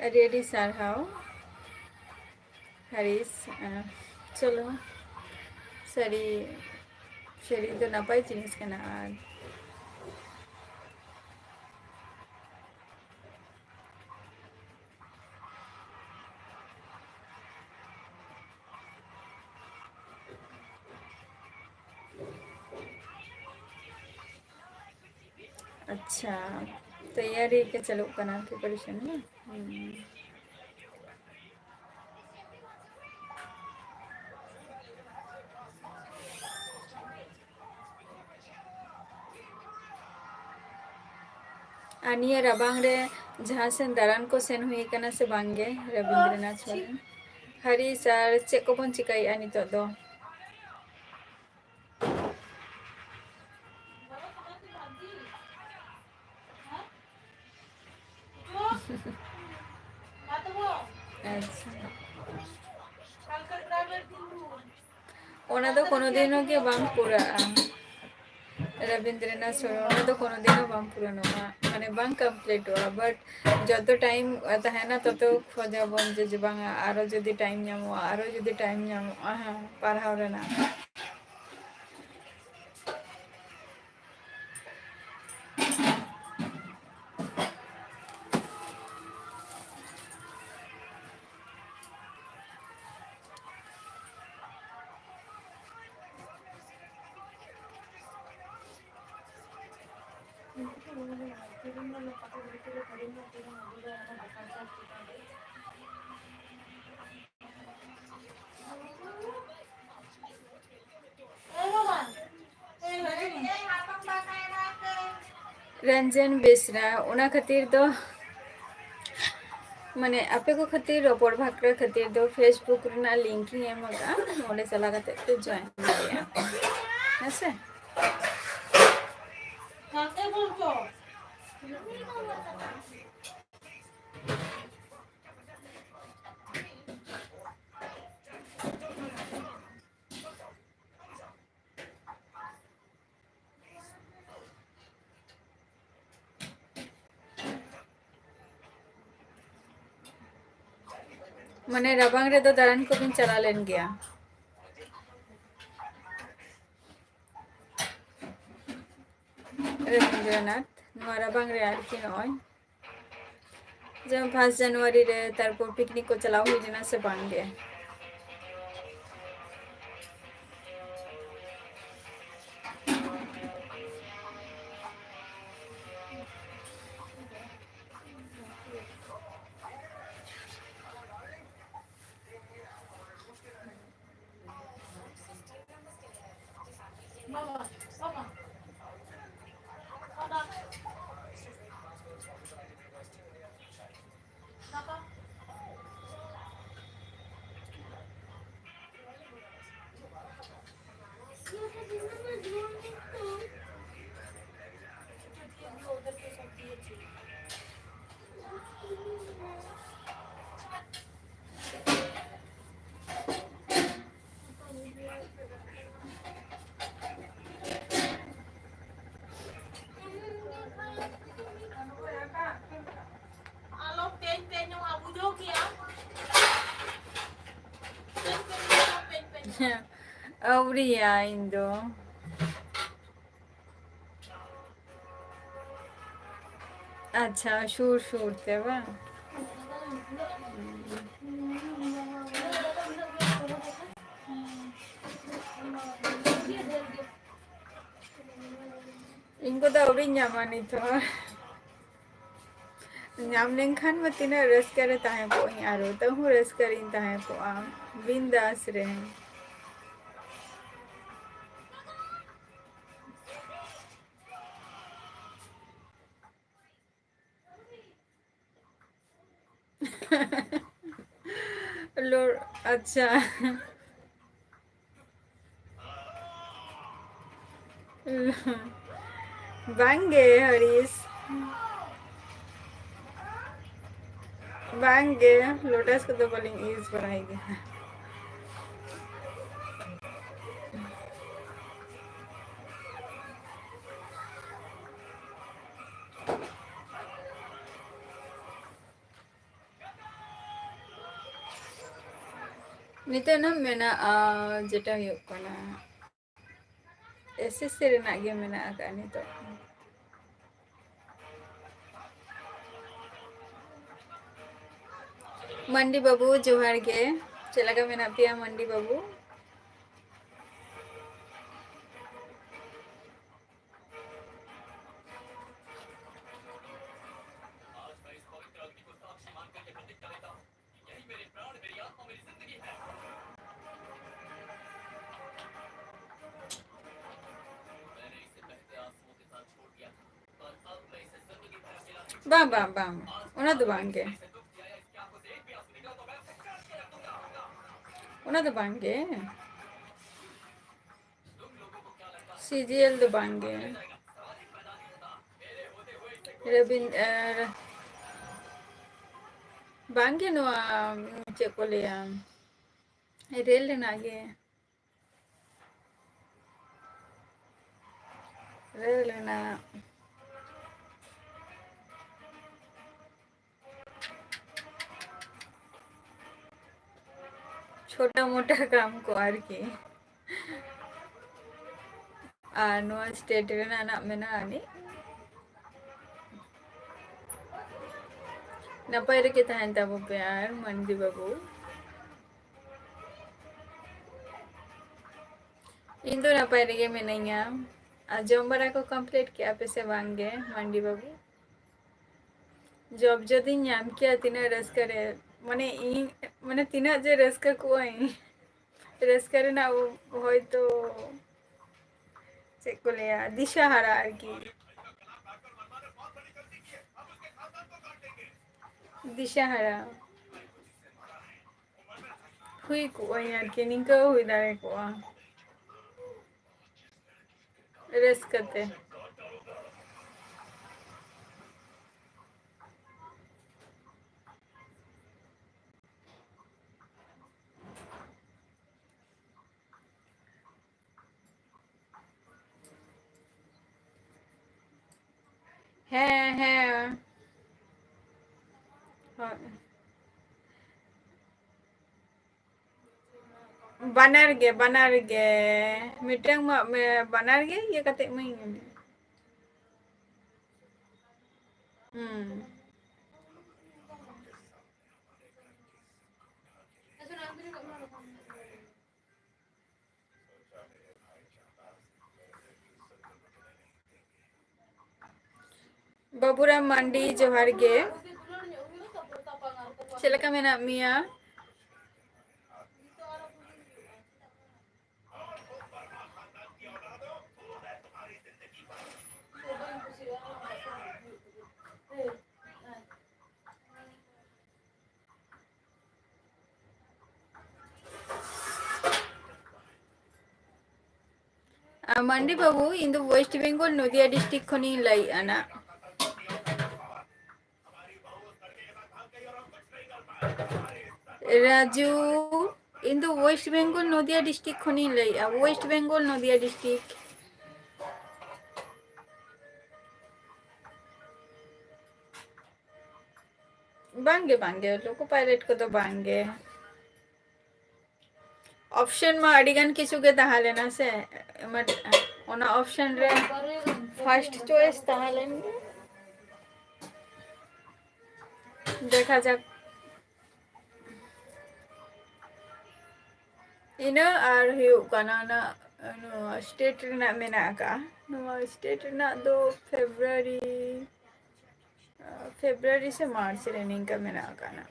ᱟᱹᱰᱤ ᱟᱹᱰᱤ ᱥᱟᱨᱦᱟᱣ ᱦᱟᱨᱤᱥ᱾ ᱟᱸ, ᱪᱚᱞᱚ, ᱥᱟᱹᱨᱤ, ᱥᱟᱹᱨᱤ ᱫᱚ ᱱᱟᱯᱟᱭ ᱡᱤᱱᱤᱥ ᱠᱟᱱᱟ᱾ ᱟᱨ ᱟᱪᱪᱷᱟ, ᱛᱮᱭᱟᱨᱤ ᱠᱚ ᱪᱟᱹᱞᱩᱜ ᱠᱟᱱᱟ, preparation ᱵᱟᱝ? ᱦᱩᱸ᱾ ᱟᱨ ᱱᱤᱭᱟᱹ ᱨᱟᱵᱟᱝ ᱨᱮ ᱡᱟᱦᱟᱸ ᱥᱮᱱ ᱫᱟᱬᱟᱱ ᱠᱚ ᱥᱮᱱ ᱦᱩᱭ ᱟᱠᱟᱱᱟ ᱥᱮ ᱵᱟᱝ ᱜᱮ ᱨᱚᱵᱤᱱᱫᱨᱚᱱᱟᱛᱷ ᱥᱚᱨᱮᱱ? ᱦᱟᱨᱤᱥ, ᱟᱨ ᱪᱮᱫ ᱠᱚᱵᱚᱱ ᱪᱤᱠᱟᱹᱭᱮᱫᱼᱟ ᱱᱤᱛᱚᱜ ᱫᱚ? ᱟᱪᱪᱷᱟ᱾ ᱚᱱᱟ ᱫᱚ ᱠᱳᱱᱳ ᱫᱤᱱ ᱦᱚᱸ ᱜᱮ ᱵᱟᱝ ᱯᱩᱨᱟᱹᱜᱼᱟ᱾ ᱨᱚᱵᱤᱱᱫᱨᱚᱱᱟᱛᱷ ᱥᱚᱨᱮᱱ, ᱚᱱᱟ ᱫᱚ ᱠᱳᱱᱳ ᱫᱤᱱ ᱦᱚᱸ ᱵᱟᱝ ᱯᱩᱨᱚᱱᱚᱜᱼᱟ, ᱢᱟᱱᱮ ᱵᱟᱝ ᱠᱚᱢᱯᱞᱤᱴᱚᱜᱼᱟ᱾ But ᱡᱚᱛᱚ time ᱛᱟᱦᱮᱱᱟ, ᱛᱚᱛᱚ ᱠᱷᱚᱡᱟᱵᱚᱱ ᱡᱮ, ᱡᱮ ᱵᱟᱝᱟ, ᱟᱨᱚ ᱡᱩᱫᱤ time ᱧᱟᱢᱚᱜᱼᱟ, ᱟᱨᱚ ᱡᱩᱫᱤ time ᱧᱟᱢᱚᱜᱼᱟ, ᱦᱮᱸ, ᱯᱟᱲᱦᱟᱣ ᱨᱮᱱᱟᱜ᱾ ᱨᱚᱧᱡᱚᱱ ᱵᱮᱥᱨᱟ, ᱚᱱᱟ ᱠᱷᱟᱹᱛᱤᱨ ᱫᱚ ᱢᱟᱱᱮ ᱟᱯᱮ ᱠᱚ ᱠᱷᱟᱹᱛᱤᱨ, ᱨᱚᱯᱚᱲ ᱵᱷᱟᱠᱨᱟ ᱠᱷᱟᱹᱛᱤᱨ ᱫᱚ Facebook ᱨᱮᱱᱟᱜ link ᱤᱧ ᱮᱢ ᱟᱠᱟᱫᱼᱟ, ᱚᱸᱰᱮ ᱪᱟᱞᱟᱣ ᱠᱟᱛᱮ ᱯᱮ join ᱫᱟᱲᱮᱭᱟᱜᱼᱟ, ᱦᱮᱸ ᱥᱮ? ᱢᱟᱱᱮ ᱨᱟᱵᱟᱝ ᱨᱮᱫᱚ ᱫᱟᱬᱟᱱ ᱠᱚᱵᱤᱱ ᱪᱟᱞᱟᱣ ᱞᱮᱱ ᱜᱮᱭᱟ? ᱨᱚᱵᱤᱱᱫᱨᱚᱱᱟᱛᱷ, ᱱᱚᱣᱟ ᱨᱟᱵᱟᱝ ᱨᱮ ᱟᱨᱠᱤ ᱱᱚᱜᱼᱚᱭ ᱡᱮᱢᱚᱱ first January ᱨᱮ, ᱛᱟᱨᱯᱚᱨ picnic ᱠᱚ ᱪᱟᱞᱟᱣ ᱦᱩᱭ ᱞᱮᱱᱟ ᱥᱮ ᱵᱟᱝ ᱜᱮ? ᱟᱞᱚᱢ ᱯᱮᱧ ᱯᱮᱧᱚᱜᱼᱟ, ᱵᱩᱡᱷᱟᱹᱣ ᱠᱮᱜᱼᱟᱢ? ᱯᱮᱧ ᱯᱮᱧ ᱟᱞᱚᱢ ᱯᱮᱧ ᱯᱮᱧᱚᱜᱼᱟ᱾ ᱟᱹᱣᱨᱤᱭᱟ ᱤᱧ ᱫᱚ᱾ ᱟᱪᱪᱷᱟ, ᱥᱩᱨ ᱥᱩᱨ ᱛᱮ ᱵᱟᱝ? ᱤᱧ ᱠᱚᱫᱚ ᱟᱹᱣᱨᱤᱧ ᱧᱟᱢᱟ ᱱᱤᱛ ᱦᱚᱸ᱾ ᱧᱟᱢ ᱞᱮᱱᱠᱷᱟᱱ ᱢᱟ ᱛᱤᱱᱟᱹᱜ ᱨᱟᱹᱥᱠᱟᱹ ᱨᱮ ᱛᱟᱦᱮᱸ ᱠᱚᱜ ᱟᱹᱧ, ᱟᱨ ᱛᱟᱹᱦᱩ ᱨᱟᱹᱥᱠᱟᱹ ᱨᱤᱧ ᱛᱟᱦᱮᱸ ᱠᱚᱜᱼᱟ, ᱵᱤᱱᱫᱟᱥ ᱨᱮ᱾ ᱞᱳ-, ᱟᱪᱪᱷᱟ᱾ ᱵᱟᱝᱜᱮ ᱦᱚᱨᱤᱥ, ᱵᱟᱝᱜᱮ, ᱞᱳᱴᱟᱥ ᱠᱚᱫᱚ ᱵᱟᱹᱞᱤᱧ ᱤᱭᱩᱡᱽ ᱵᱟᱲᱟᱭ ᱜᱮᱭᱟ᱾ ᱱᱤᱛᱚᱜ ᱱᱟᱜ ᱢᱮᱱᱟᱜᱼᱟ, ᱡᱮᱴᱟ ᱦᱩᱭᱩᱜ ᱠᱟᱱᱟ, ᱮᱥᱮᱥᱥᱤ ᱨᱮᱱᱟᱜ ᱜᱮ ᱢᱮᱱᱟᱜ ᱟᱠᱟᱫᱼᱟ ᱱᱤᱛᱚᱜ᱾ ᱢᱟᱱᱰᱤ ᱵᱟᱹᱵᱩ, ᱡᱚᱦᱟᱨ ᱜᱮ᱾ ᱪᱮᱫ ᱞᱮᱠᱟ ᱢᱮᱱᱟᱜ ᱯᱮᱭᱟ, ᱢᱟᱱᱰᱤ ᱵᱟᱹᱵᱩ? ᱵᱟᱝ, ᱵᱟᱝ, ᱵᱟᱝ, ᱚᱱᱟ ᱫᱚ ᱵᱟᱝ ᱜᱮ, ᱚᱱᱟ ᱫᱚ ᱵᱟᱝ ᱜᱮ᱾ ᱥᱤᱡᱤᱭᱮᱞ ᱫᱚ ᱵᱟᱝ ᱜᱮ᱾ ᱨᱚᱵᱤᱱ-, ᱟᱨ ᱵᱟᱝ ᱜᱮ ᱱᱚᱣᱟ, ᱪᱮᱫ ᱠᱚ ᱞᱟᱹᱭᱟ, ᱨᱮᱞ ᱨᱮᱱᱟᱜ ᱜᱮ᱾ ᱨᱮᱞ ᱨᱮᱱᱟᱜ᱾ ᱪᱷᱳᱴᱟ ᱢᱳᱴᱟ ᱠᱟᱢ ᱠᱚ ᱟᱨᱠᱤ᱾ ᱟᱨ ᱱᱚᱣᱟ ᱥᱴᱮᱴ ᱨᱮᱱᱟᱜ ᱱᱟᱜ ᱢᱮᱱᱟᱜᱼᱟ ᱟᱹᱱᱤᱡ᱾ ᱱᱟᱯᱟᱭ ᱨᱮᱜᱮ ᱛᱟᱦᱮᱱ ᱛᱟᱵᱚ ᱯᱮ ᱟᱨ ᱢᱟᱱᱰᱤ ᱵᱟᱹᱵᱩ᱾ ᱤᱧ ᱫᱚ ᱱᱟᱯᱟᱭ ᱨᱮᱜᱮ ᱢᱤᱱᱟᱹᱧᱟ᱾ ᱟᱨ ᱡᱚᱢ ᱵᱟᱲᱟ ᱠᱚ ᱠᱚᱢᱯᱞᱤᱴ ᱠᱮᱜᱼᱟ ᱯᱮ ᱥᱮ ᱵᱟᱝ ᱜᱮ, ᱢᱟᱱᱰᱤ ᱵᱟᱹᱵᱩ? ᱡᱚᱵ ᱡᱩᱫᱤᱧ ᱧᱟᱢ ᱠᱮᱭᱟ, ᱛᱤᱱᱟᱹᱜ ᱨᱟᱹᱥᱠᱟᱹ ᱨᱮ, ᱢᱟᱱᱮ, ᱤᱧ, ᱢᱟᱱᱮ, ᱛᱤᱱᱟᱹᱜ ᱡᱮ ᱨᱟᱹᱥᱠᱟᱹ ᱠᱚᱜᱼᱟᱹᱧ᱾ ᱨᱟᱹᱥᱠᱟᱹ ᱨᱮᱱᱟᱜ ᱦᱚᱭᱛᱳ ᱪᱮᱫ ᱠᱚ ᱞᱟᱹᱭᱟ, ᱫᱤᱥᱟᱹ ᱦᱟᱨᱟ ᱟᱨᱠᱤ᱾ ᱫᱤᱥᱟᱹ ᱦᱟᱨᱟ᱾ ᱦᱩᱭ ᱠᱚᱜᱼᱟᱹᱧ ᱟᱨᱠᱤ, ᱱᱤᱝᱠᱟᱹ ᱦᱩᱭ ᱫᱟᱲᱮ ᱠᱚᱜᱼᱟ᱾ ᱨᱟᱹᱥᱠᱟᱹ ᱛᱮ᱾ ᱦᱮᱸ, ᱦᱮᱸ᱾ ᱦᱳᱭ᱾ ᱵᱟᱱᱟᱨ ᱜᱮ, ᱵᱟᱱᱟᱨ ᱜᱮ᱾ ᱢᱤᱫᱴᱟᱝ ᱢᱟ, ᱢᱮ-, ᱵᱟᱱᱟᱨ ᱜᱮ ᱤᱭᱟᱹ ᱠᱟᱛᱮ ᱮᱢᱟᱹᱧ ᱢᱮ᱾ ᱦᱩᱸ᱾ ᱵᱟᱹᱵᱩᱨᱟᱢ ᱢᱟᱱᱰᱤ, ᱡᱚᱦᱟᱨ ᱜᱮ᱾ ᱪᱮᱫ ᱞᱮᱠᱟ ᱢᱮᱱᱟᱜ ᱢᱮᱭᱟ? ᱟ, ᱢᱟᱱᱰᱤ ᱵᱟᱹᱵᱩ, ᱤᱧ ᱫᱚ West Bengal, ᱱᱚᱫᱤᱭᱟ district ᱠᱷᱚᱱᱤᱧ ᱞᱟᱹᱭᱮᱫᱼᱟ ᱱᱟᱜ᱾ ᱨᱟᱡᱩ, ᱤᱧ ᱫᱚ West Bengal, ᱱᱚᱫᱤᱭᱟ district ᱠᱷᱚᱱᱤᱧ ᱞᱟᱹᱭᱮᱫᱼᱟ, West Bengal, ᱱᱚᱫᱤᱭᱟ district᱾ ᱵᱟᱝᱜᱮ, ᱵᱟᱝᱜᱮ, ᱞᱳᱠᱳ ᱯᱟᱭᱞᱚᱴ ᱠᱚᱫᱚ ᱵᱟᱝᱜᱮ᱾ Option ᱢᱟ ᱟᱹᱰᱤ ᱜᱟᱱ ᱠᱤᱪᱷᱩ ᱜᱮ ᱛᱟᱦᱮᱸ ᱞᱮᱱᱟ ᱥᱮ, ᱢᱟ-, ᱚᱱᱟ option ᱨᱮ first choice ᱛᱟᱦᱮᱸ ᱞᱮᱱ ᱜᱮ᱾ ᱫᱮᱠᱷᱟ ᱡᱟᱠ᱾ ᱤᱱᱟᱹ ᱟᱨ ᱦᱩᱭᱩᱜ ᱠᱟᱱᱟ ᱚᱱᱟ, ᱱᱚᱣᱟ state ᱨᱮᱱᱟᱜ ᱢᱮᱱᱟᱜ ᱟᱠᱟᱫᱼᱟ᱾ ᱱᱚᱣᱟ state ᱨᱮᱱᱟᱜ ᱫᱚ February, February ᱥᱮ March ᱨᱮ ᱱᱤᱝᱠᱟ ᱢᱮᱱᱟᱜ ᱟᱠᱟᱫᱼᱟ᱾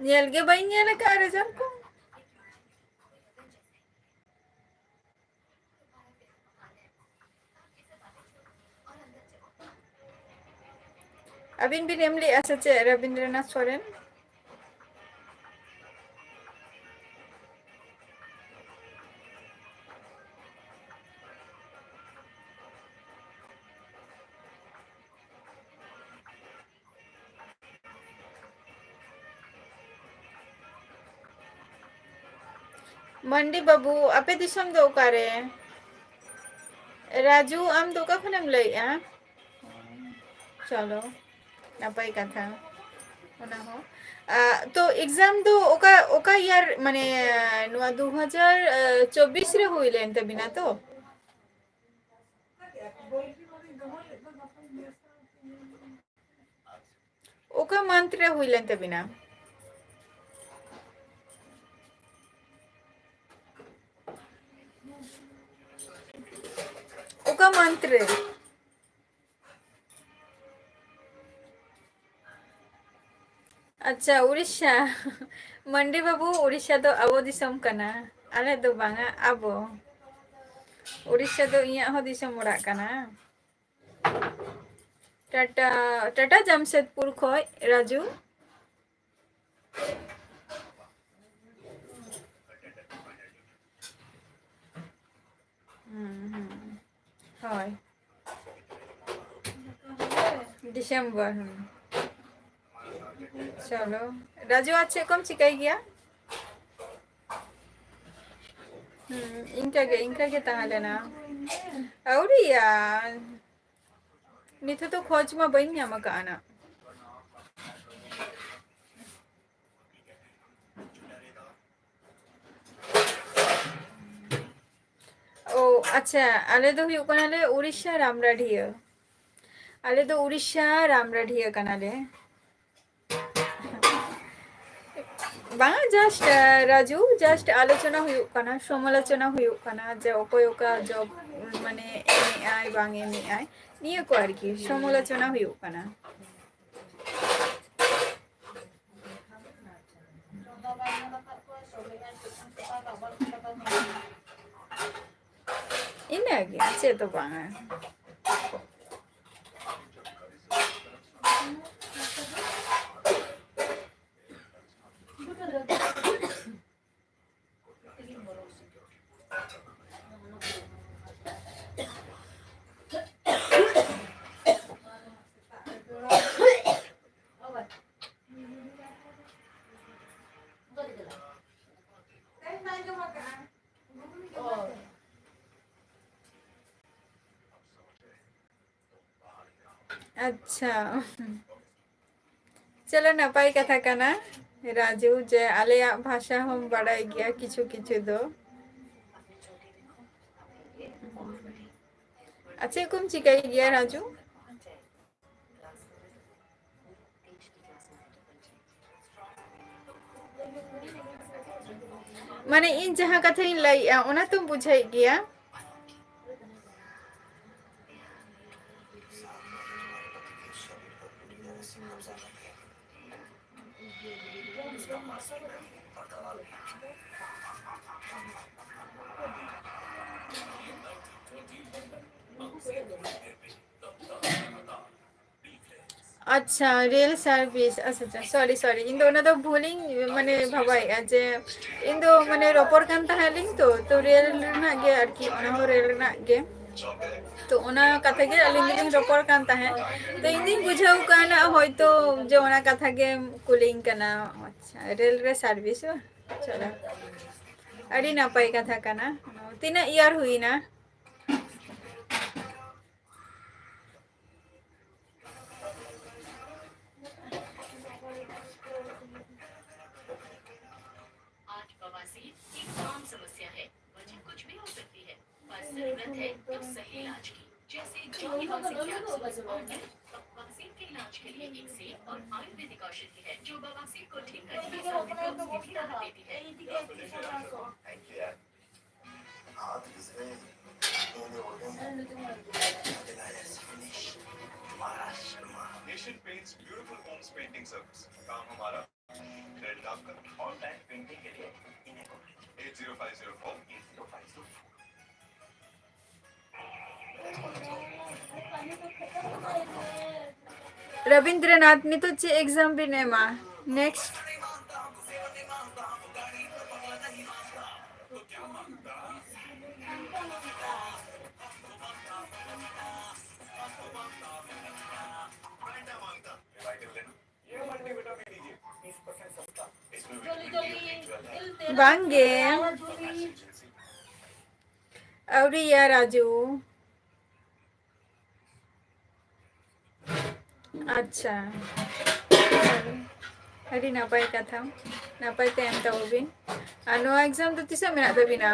ᱧᱮᱞ ᱜᱮ ᱵᱟᱹᱧ ᱧᱮᱞ ᱟᱠᱟᱫᱼᱟ result ᱠᱚ᱾ ᱟᱹᱵᱤᱱ ᱵᱤᱱ ᱮᱢ ᱞᱮᱜᱼᱟ ᱥᱮ ᱪᱮᱫ, ᱨᱚᱵᱤᱱᱫᱨᱚᱱᱟᱛᱷ ᱥᱚᱨᱮᱱ? ᱢᱟᱱᱰᱤ ᱵᱟᱹᱵᱩ, ᱟᱯᱮ ᱫᱤᱥᱚᱢ ᱫᱚ ᱚᱠᱟᱨᱮ? ᱨᱟᱡᱩ, ᱟᱢ ᱫᱚ ᱚᱠᱟ ᱠᱷᱚᱱᱮᱢ ᱞᱟᱹᱭᱮᱜᱼᱟ? ᱪᱚᱞᱚ, ᱱᱟᱯᱟᱭ ᱠᱟᱛᱷᱟ ᱚᱱᱟ ᱦᱚᱸ᱾ ᱟ, ᱛᱚ exam ᱫᱚ ᱚᱠᱟ, ᱚᱠᱟ year, ᱢᱟᱱᱮ ᱱᱚᱣᱟ ᱫᱩ ᱦᱟᱡᱟᱨ ᱪᱚᱵᱵᱤᱥ ᱨᱮ ᱦᱩᱭ ᱞᱮᱱ ᱛᱟᱵᱤᱱᱟ ᱛᱚ? ᱚᱠᱟ month ᱨᱮ ᱦᱩᱭ ᱞᱮᱱ ᱛᱟᱵᱤᱱᱟ? ᱚᱠᱟ month ᱨᱮ? ᱟᱪᱪᱷᱟ, ᱩᱲᱤᱥᱥᱟ᱾ ᱢᱟᱱᱰᱤ ᱵᱟᱹᱵᱩ, ᱩᱲᱤᱥᱥᱟ ᱫᱚ ᱟᱵᱚ ᱫᱤᱥᱚᱢ ᱠᱟᱱᱟ, ᱟᱞᱮ ᱫᱚ ᱵᱟᱝᱟ, ᱟᱵᱚ᱾ ᱩᱲᱤᱥᱥᱟ ᱫᱚ ᱤᱧᱟᱹᱜ ᱦᱚᱸ ᱫᱤᱥᱚᱢ ᱚᱲᱟᱜ ᱠᱟᱱᱟ᱾ ᱴᱟᱴᱟ, ᱴᱟᱴᱟ ᱡᱟᱢᱥᱮᱫᱽᱯᱩᱨ ᱠᱷᱚᱡ ᱨᱟᱡᱩ᱾ ᱦᱩᱸ, ᱦᱩᱸ᱾ ᱦᱳᱭ᱾ ᱰᱤᱥᱮᱢᱵᱚᱨ, ᱦᱩᱸ᱾ ᱪᱚᱞᱚ᱾ ᱨᱟᱡᱩ, ᱟᱨ ᱪᱮᱫ ᱠᱚᱢ ᱪᱤᱠᱟᱹᱭ ᱜᱮᱭᱟ? ᱦᱩᱸ, ᱤᱱᱠᱟᱹ ᱜᱮ, ᱤᱱᱠᱟᱹ ᱜᱮ ᱛᱟᱦᱮᱸ ᱞᱮᱱᱟ᱾ ᱟᱹᱣᱨᱤᱭᱟ᱾ ᱱᱤᱛᱚᱜ ᱫᱚ ᱠᱷᱚᱡᱽ ᱢᱟ ᱵᱟᱹᱧ ᱧᱟᱢ ᱟᱠᱟᱫᱼᱟ ᱱᱟᱜ᱾ ᱳ, ᱟᱪᱪᱷᱟ, ᱟᱞᱮ ᱫᱚ ᱦᱩᱭᱩᱜ ᱠᱟᱱᱟᱞᱮ ᱩᱲᱤᱥᱥᱟ ᱨᱟᱢᱨᱟᱰᱤᱭᱟᱹ᱾ ᱟᱞᱮ ᱫᱚ ᱩᱲᱤᱥᱥᱟ ᱨᱟᱢᱨᱟᱰᱤᱭᱟᱹ ᱠᱟᱱᱟᱞᱮ᱾ ᱵᱟᱝ, just, ᱨᱟᱡᱩ, just ᱟᱞᱳᱪᱚᱱᱟ ᱦᱩᱭᱩᱜ ᱠᱟᱱᱟ, ᱥᱚᱢᱟᱞᱳᱪᱚᱱᱟ ᱦᱩᱭᱩᱜ ᱠᱟᱱᱟ ᱡᱮ ᱚᱠᱚᱭ ᱚᱠᱟ job, ᱢᱟᱱᱮ, ᱮᱢᱮᱜᱼᱟᱭ, ᱵᱟᱝ ᱮᱢᱮᱜᱼᱟᱭ, ᱱᱤᱭᱟᱹ ᱠᱚ ᱟᱨᱠᱤ ᱥᱚᱢᱟᱞᱳᱪᱚᱱᱟ ᱦᱩᱭᱩᱜ ᱠᱟᱱᱟ᱾ ᱤᱱᱟᱹᱜᱮ, ᱪᱮᱫ ᱫᱚ ᱵᱟᱝᱟ᱾ ᱟᱪᱪᱷᱟ, ᱪᱚᱞᱚ, ᱱᱟᱯᱟᱭ ᱠᱟᱛᱷᱟ ᱠᱟᱱᱟ ᱨᱟᱡᱩ, ᱡᱮ ᱟᱞᱮᱭᱟᱜ ᱵᱷᱟᱥᱟ ᱦᱚᱸᱢ ᱵᱟᱲᱟᱭ ᱜᱮᱭᱟ ᱠᱤᱪᱷᱩ ᱠᱤᱪᱷᱩ ᱫᱚ᱾ ᱟᱨ ᱪᱮᱫ ᱠᱚᱢ ᱪᱤᱠᱟᱹᱭ ᱜᱮᱭᱟ ᱨᱟᱡᱩ? ᱢᱟᱱᱮ, ᱤᱧ ᱡᱟᱦᱟᱸ ᱠᱟᱛᱷᱟᱧ ᱞᱟᱹᱭᱮᱜᱼᱟ, ᱚᱱᱟ ᱛᱚᱢ ᱵᱩᱡᱷᱟᱹᱣᱮᱫ ᱜᱮᱭᱟ᱾ ᱟᱪᱪᱷᱟ, ᱨᱮᱞ ᱥᱟᱨᱵᱷᱤᱥ᱾ ᱟᱪᱪᱷᱟ, ᱟᱪᱪᱷᱟ, ᱥᱚᱨᱤ, ᱥᱚᱨᱤ, ᱤᱧ ᱫᱚ ᱚᱱᱟ ᱫᱚ ᱵᱷᱩᱞᱤᱧ, ᱢᱟᱱᱮ, ᱵᱷᱟᱵᱟᱭᱮᱫᱼᱟ ᱡᱮ ᱤᱧ ᱫᱚ, ᱢᱟᱱᱮ, ᱨᱚᱯᱚᱲ ᱠᱟᱱ ᱛᱟᱦᱮᱸ ᱞᱤᱧ ᱛᱚ, ᱛᱚ ᱨᱮᱞ ᱨᱮᱱᱟᱜ ᱜᱮ ᱟᱨᱠᱤ, ᱚᱱᱟ ᱦᱚᱸ ᱨᱮᱞ ᱨᱮᱱᱟᱜ ᱜᱮ᱾ ᱛᱚ ᱚᱱᱟ ᱠᱟᱛᱷᱟ ᱜᱮ ᱟᱹᱞᱤᱧ ᱫᱚᱞᱤᱧ ᱨᱚᱯᱚᱲ ᱠᱟᱱ ᱛᱟᱦᱮᱸᱫ᱾ ᱛᱚ ᱤᱧ ᱫᱩᱧ ᱵᱩᱡᱷᱟᱹᱣ ᱠᱟᱱᱟ ᱦᱚᱭᱛᱳ ᱡᱮ ᱚᱱᱟ ᱠᱟᱛᱷᱟ ᱜᱮᱢ ᱠᱩᱞᱤᱧ ᱠᱟᱱᱟ᱾ ᱟᱪᱪᱷᱟ, ᱨᱮᱞ ᱨᱮ ᱥᱟᱨᱵᱷᱤᱥ ᱵᱟ? ᱪᱚᱞᱚ, ᱟᱹᱰᱤ ᱱᱟᱯᱟᱭ ᱠᱟᱛᱷᱟ ᱠᱟᱱᱟ᱾ ᱛᱤᱱᱟᱹᱜ ᱤᱭᱟᱨ ᱦᱩᱭᱱᱟ? आज बवासीर एक आम समस्या है। वजह कुछ भी हो सकती है, बस जरूरत है तो सही इलाज की, जैसे जॉनी बवासीर कैप्सूल और बवासीर के इलाज के लिए एक सेफ और आयुर्वेदिक औषधि है, जो बवासीर को ठीक करने के साथ विटामिन सी भी राहत देती है। Asian Paints Beautiful Homes Painting Service। काम हमारा, क्रेडिट आपका। ऑनलाइन पेंटिंग के लिए इन्हें कॉल कीजिए। Eight zero five zero four eight zero five zero four। Rabindranath, ᱱᱤᱛᱚᱜ ᱪᱮᱫ ᱮᱠᱡᱟᱢ ᱵᱤᱱ ᱮᱢᱟ? ᱱᱮᱠᱥᱴ᱾ ᱵᱟᱝᱜᱮ, ᱟᱹᱣᱨᱤᱭᱟ ᱨᱟᱡᱩ᱾ ᱟᱪᱪᱷᱟ, ᱟᱹᱰᱤ ᱱᱟᱯᱟᱭ ᱠᱟᱛᱷᱟ, ᱱᱟᱯᱟᱭ ᱛᱮ ᱮᱢ ᱛᱟᱵᱚ ᱵᱤᱱ᱾ ᱟᱨ ᱱᱚᱣᱟ exam ᱫᱚ ᱛᱤᱥᱚᱜ ᱢᱮᱱᱟᱜ ᱛᱟᱵᱤᱱᱟ?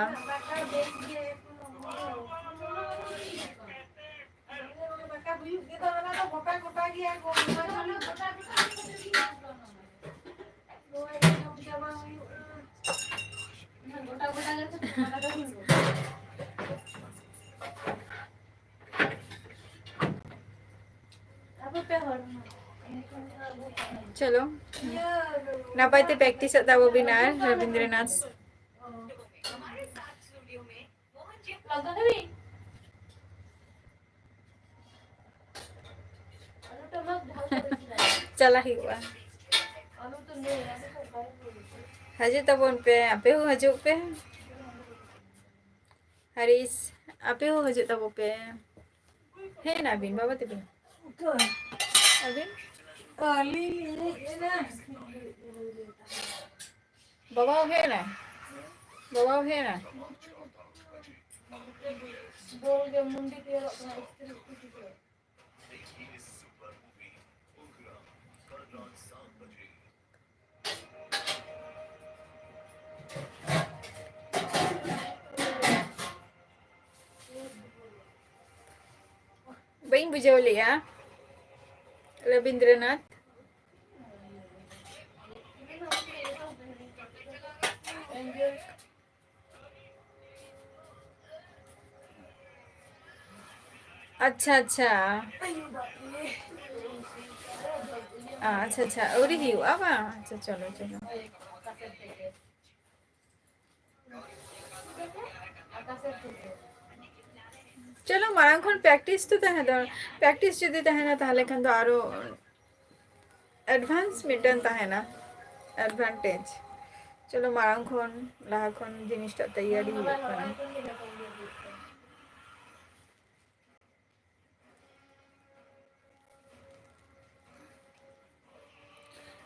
ᱪᱚᱞᱚ, ᱱᱟᱯᱟᱭ ᱛᱮ practice ᱮᱫ ᱛᱟᱵᱚ ᱵᱤᱱ ᱟᱨ ᱨᱚᱵᱤᱱᱫᱨᱚᱱᱟᱛᱷ᱾ ᱪᱟᱞᱟᱜ ᱦᱩᱭᱩᱜᱼᱟ᱾ ᱦᱤᱡᱩᱜ ᱛᱟᱵᱚᱱ ᱯᱮ, ᱟᱯᱮ ᱦᱚᱸ ᱦᱤᱡᱩᱜ ᱯᱮ᱾ ᱦᱟᱨᱤᱥ, ᱟᱯᱮ ᱦᱚᱸ ᱦᱤᱡᱩᱜ ᱛᱟᱵᱚ ᱯᱮ᱾ ᱦᱮᱡ ᱮᱱᱟ ᱵᱤᱱ ᱵᱟᱵᱟ ᱛᱟᱹᱵᱤᱱ? ᱟᱹᱵᱤᱱ? ᱵᱟᱵᱟ ᱦᱚᱸ ᱦᱮᱡ ᱮᱱᱟ? ᱵᱟᱵᱟ ᱦᱚᱸ ᱦᱮᱡ ᱮᱱᱟ? ᱵᱟᱹᱧ ᱵᱩᱡᱷᱟᱹᱣ ᱞᱮᱜᱼᱟ, ᱨᱚᱵᱤᱱᱫᱨᱚᱱᱟᱛᱷ᱾ ᱟᱪᱪᱷᱟ, ᱟᱪᱪᱷᱟ᱾ ᱟᱪᱪᱷᱟ, ᱟᱪᱪᱷᱟ, ᱟᱹᱣᱨᱤ ᱦᱩᱭᱩᱜᱼᱟ ᱵᱟᱝ? ᱟᱪᱪᱷᱟ, ᱪᱚᱞᱚ, ᱪᱚᱞᱚ᱾ ᱪᱚᱞᱚ, ᱢᱟᱲᱟᱝ ᱠᱷᱚᱱ practice ᱫᱚ ᱛᱟᱦᱮᱸ ᱫᱚ, practice ᱡᱩᱫᱤ ᱛᱟᱦᱮᱱᱟ, ᱛᱟᱦᱞᱮ ᱠᱷᱟᱱ ᱫᱚ ᱟᱨᱚ advance ᱢᱤᱫᱴᱮᱱ ᱛᱟᱦᱮᱱᱟ, advantage᱾ ᱪᱚᱞᱚ, ᱢᱟᱲᱟᱝ ᱠᱷᱚᱱ, ᱞᱟᱦᱟ ᱠᱷᱚᱱ ᱡᱤᱱᱤᱥᱴᱟᱜ ᱛᱮᱭᱟᱨᱤ ᱦᱩᱭᱩᱜ ᱠᱟᱱᱟ᱾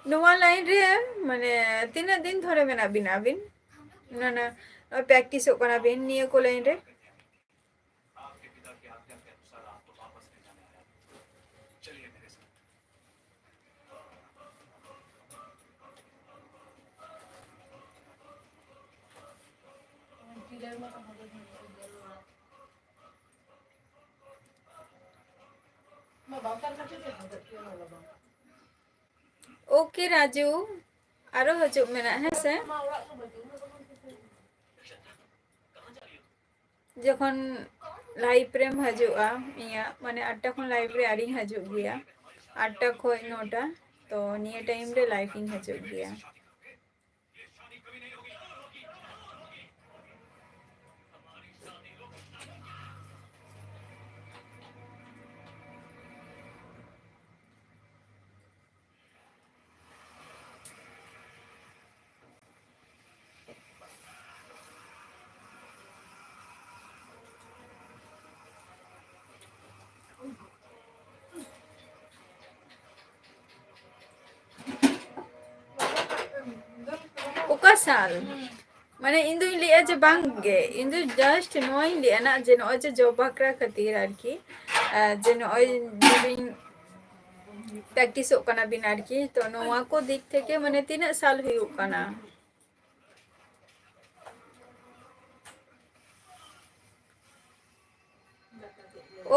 ᱱᱚᱣᱟ line ᱨᱮ, ᱢᱟᱱᱮ, ᱛᱤᱱᱟᱹᱜ ᱫᱤᱱ ᱫᱷᱚᱨᱮ ᱢᱮᱱᱟᱜ ᱵᱤᱱᱟ ᱟᱹᱵᱤᱱ? ᱚᱱᱟ, ᱱᱚᱣᱟ practiceᱚᱜ ᱠᱟᱱᱟ ᱵᱤᱱ ᱱᱤᱭᱟᱹ ᱠᱚ line ᱨᱮ? ᱳᱠᱮ ᱨᱟᱡᱩ, ᱟᱨᱚ ᱦᱤᱡᱩᱜ ᱢᱮᱱᱟᱜ, ᱦᱮᱸ ᱥᱮ? ᱡᱚᱠᱷᱚᱱ ᱞᱟᱭᱤᱵᱷ ᱨᱮᱢ ᱦᱤᱡᱩᱜᱼᱟ, ᱤᱧᱟᱹᱜ ᱢᱟᱱᱮ ᱟᱴᱴᱟ ᱠᱷᱚᱱ ᱞᱟᱭᱤᱵᱷ ᱨᱮ ᱟᱹᱣᱨᱤᱧ ᱦᱤᱡᱩᱜ ᱜᱮᱭᱟ, ᱟᱴᱴᱟ ᱠᱷᱚᱱ ᱱᱚᱴᱟ, ᱛᱚ ᱱᱤᱭᱟᱹ ᱴᱟᱭᱤᱢ ᱨᱮ ᱞᱟᱭᱤᱵᱷ ᱤᱧ ᱦᱤᱡᱩᱜ ᱜᱮᱭᱟ᱾ ᱚᱠᱟ ᱥᱟᱞ? ᱢᱟᱱᱮ ᱤᱧ ᱫᱩᱧ ᱞᱟᱹᱭᱟ ᱡᱮ ᱵᱟᱝ ᱜᱮ, ᱤᱧ ᱫᱚ just ᱱᱚᱣᱟᱧ ᱞᱟᱹᱭᱟ ᱱᱟ ᱡᱮ ᱱᱚᱜᱼᱚᱭ ᱡᱮ job ᱵᱟᱠᱷᱨᱟ ᱠᱷᱟᱹᱛᱤᱨ ᱟᱨᱠᱤ, ᱟᱨ ᱡᱮ ᱱᱚᱜᱼᱚᱭ ᱡᱮ ᱵᱤᱱ practiceᱚᱜ ᱠᱟᱱᱟ ᱵᱤᱱ ᱟᱨᱠᱤ, ᱛᱚ ᱱᱚᱣᱟ ᱠᱚ ᱫᱤᱠ ᱛᱷᱮᱠᱮ ᱢᱟᱱᱮ ᱛᱤᱱᱟᱹᱜ ᱥᱟᱞ ᱦᱩᱭᱩᱜ ᱠᱟᱱᱟ?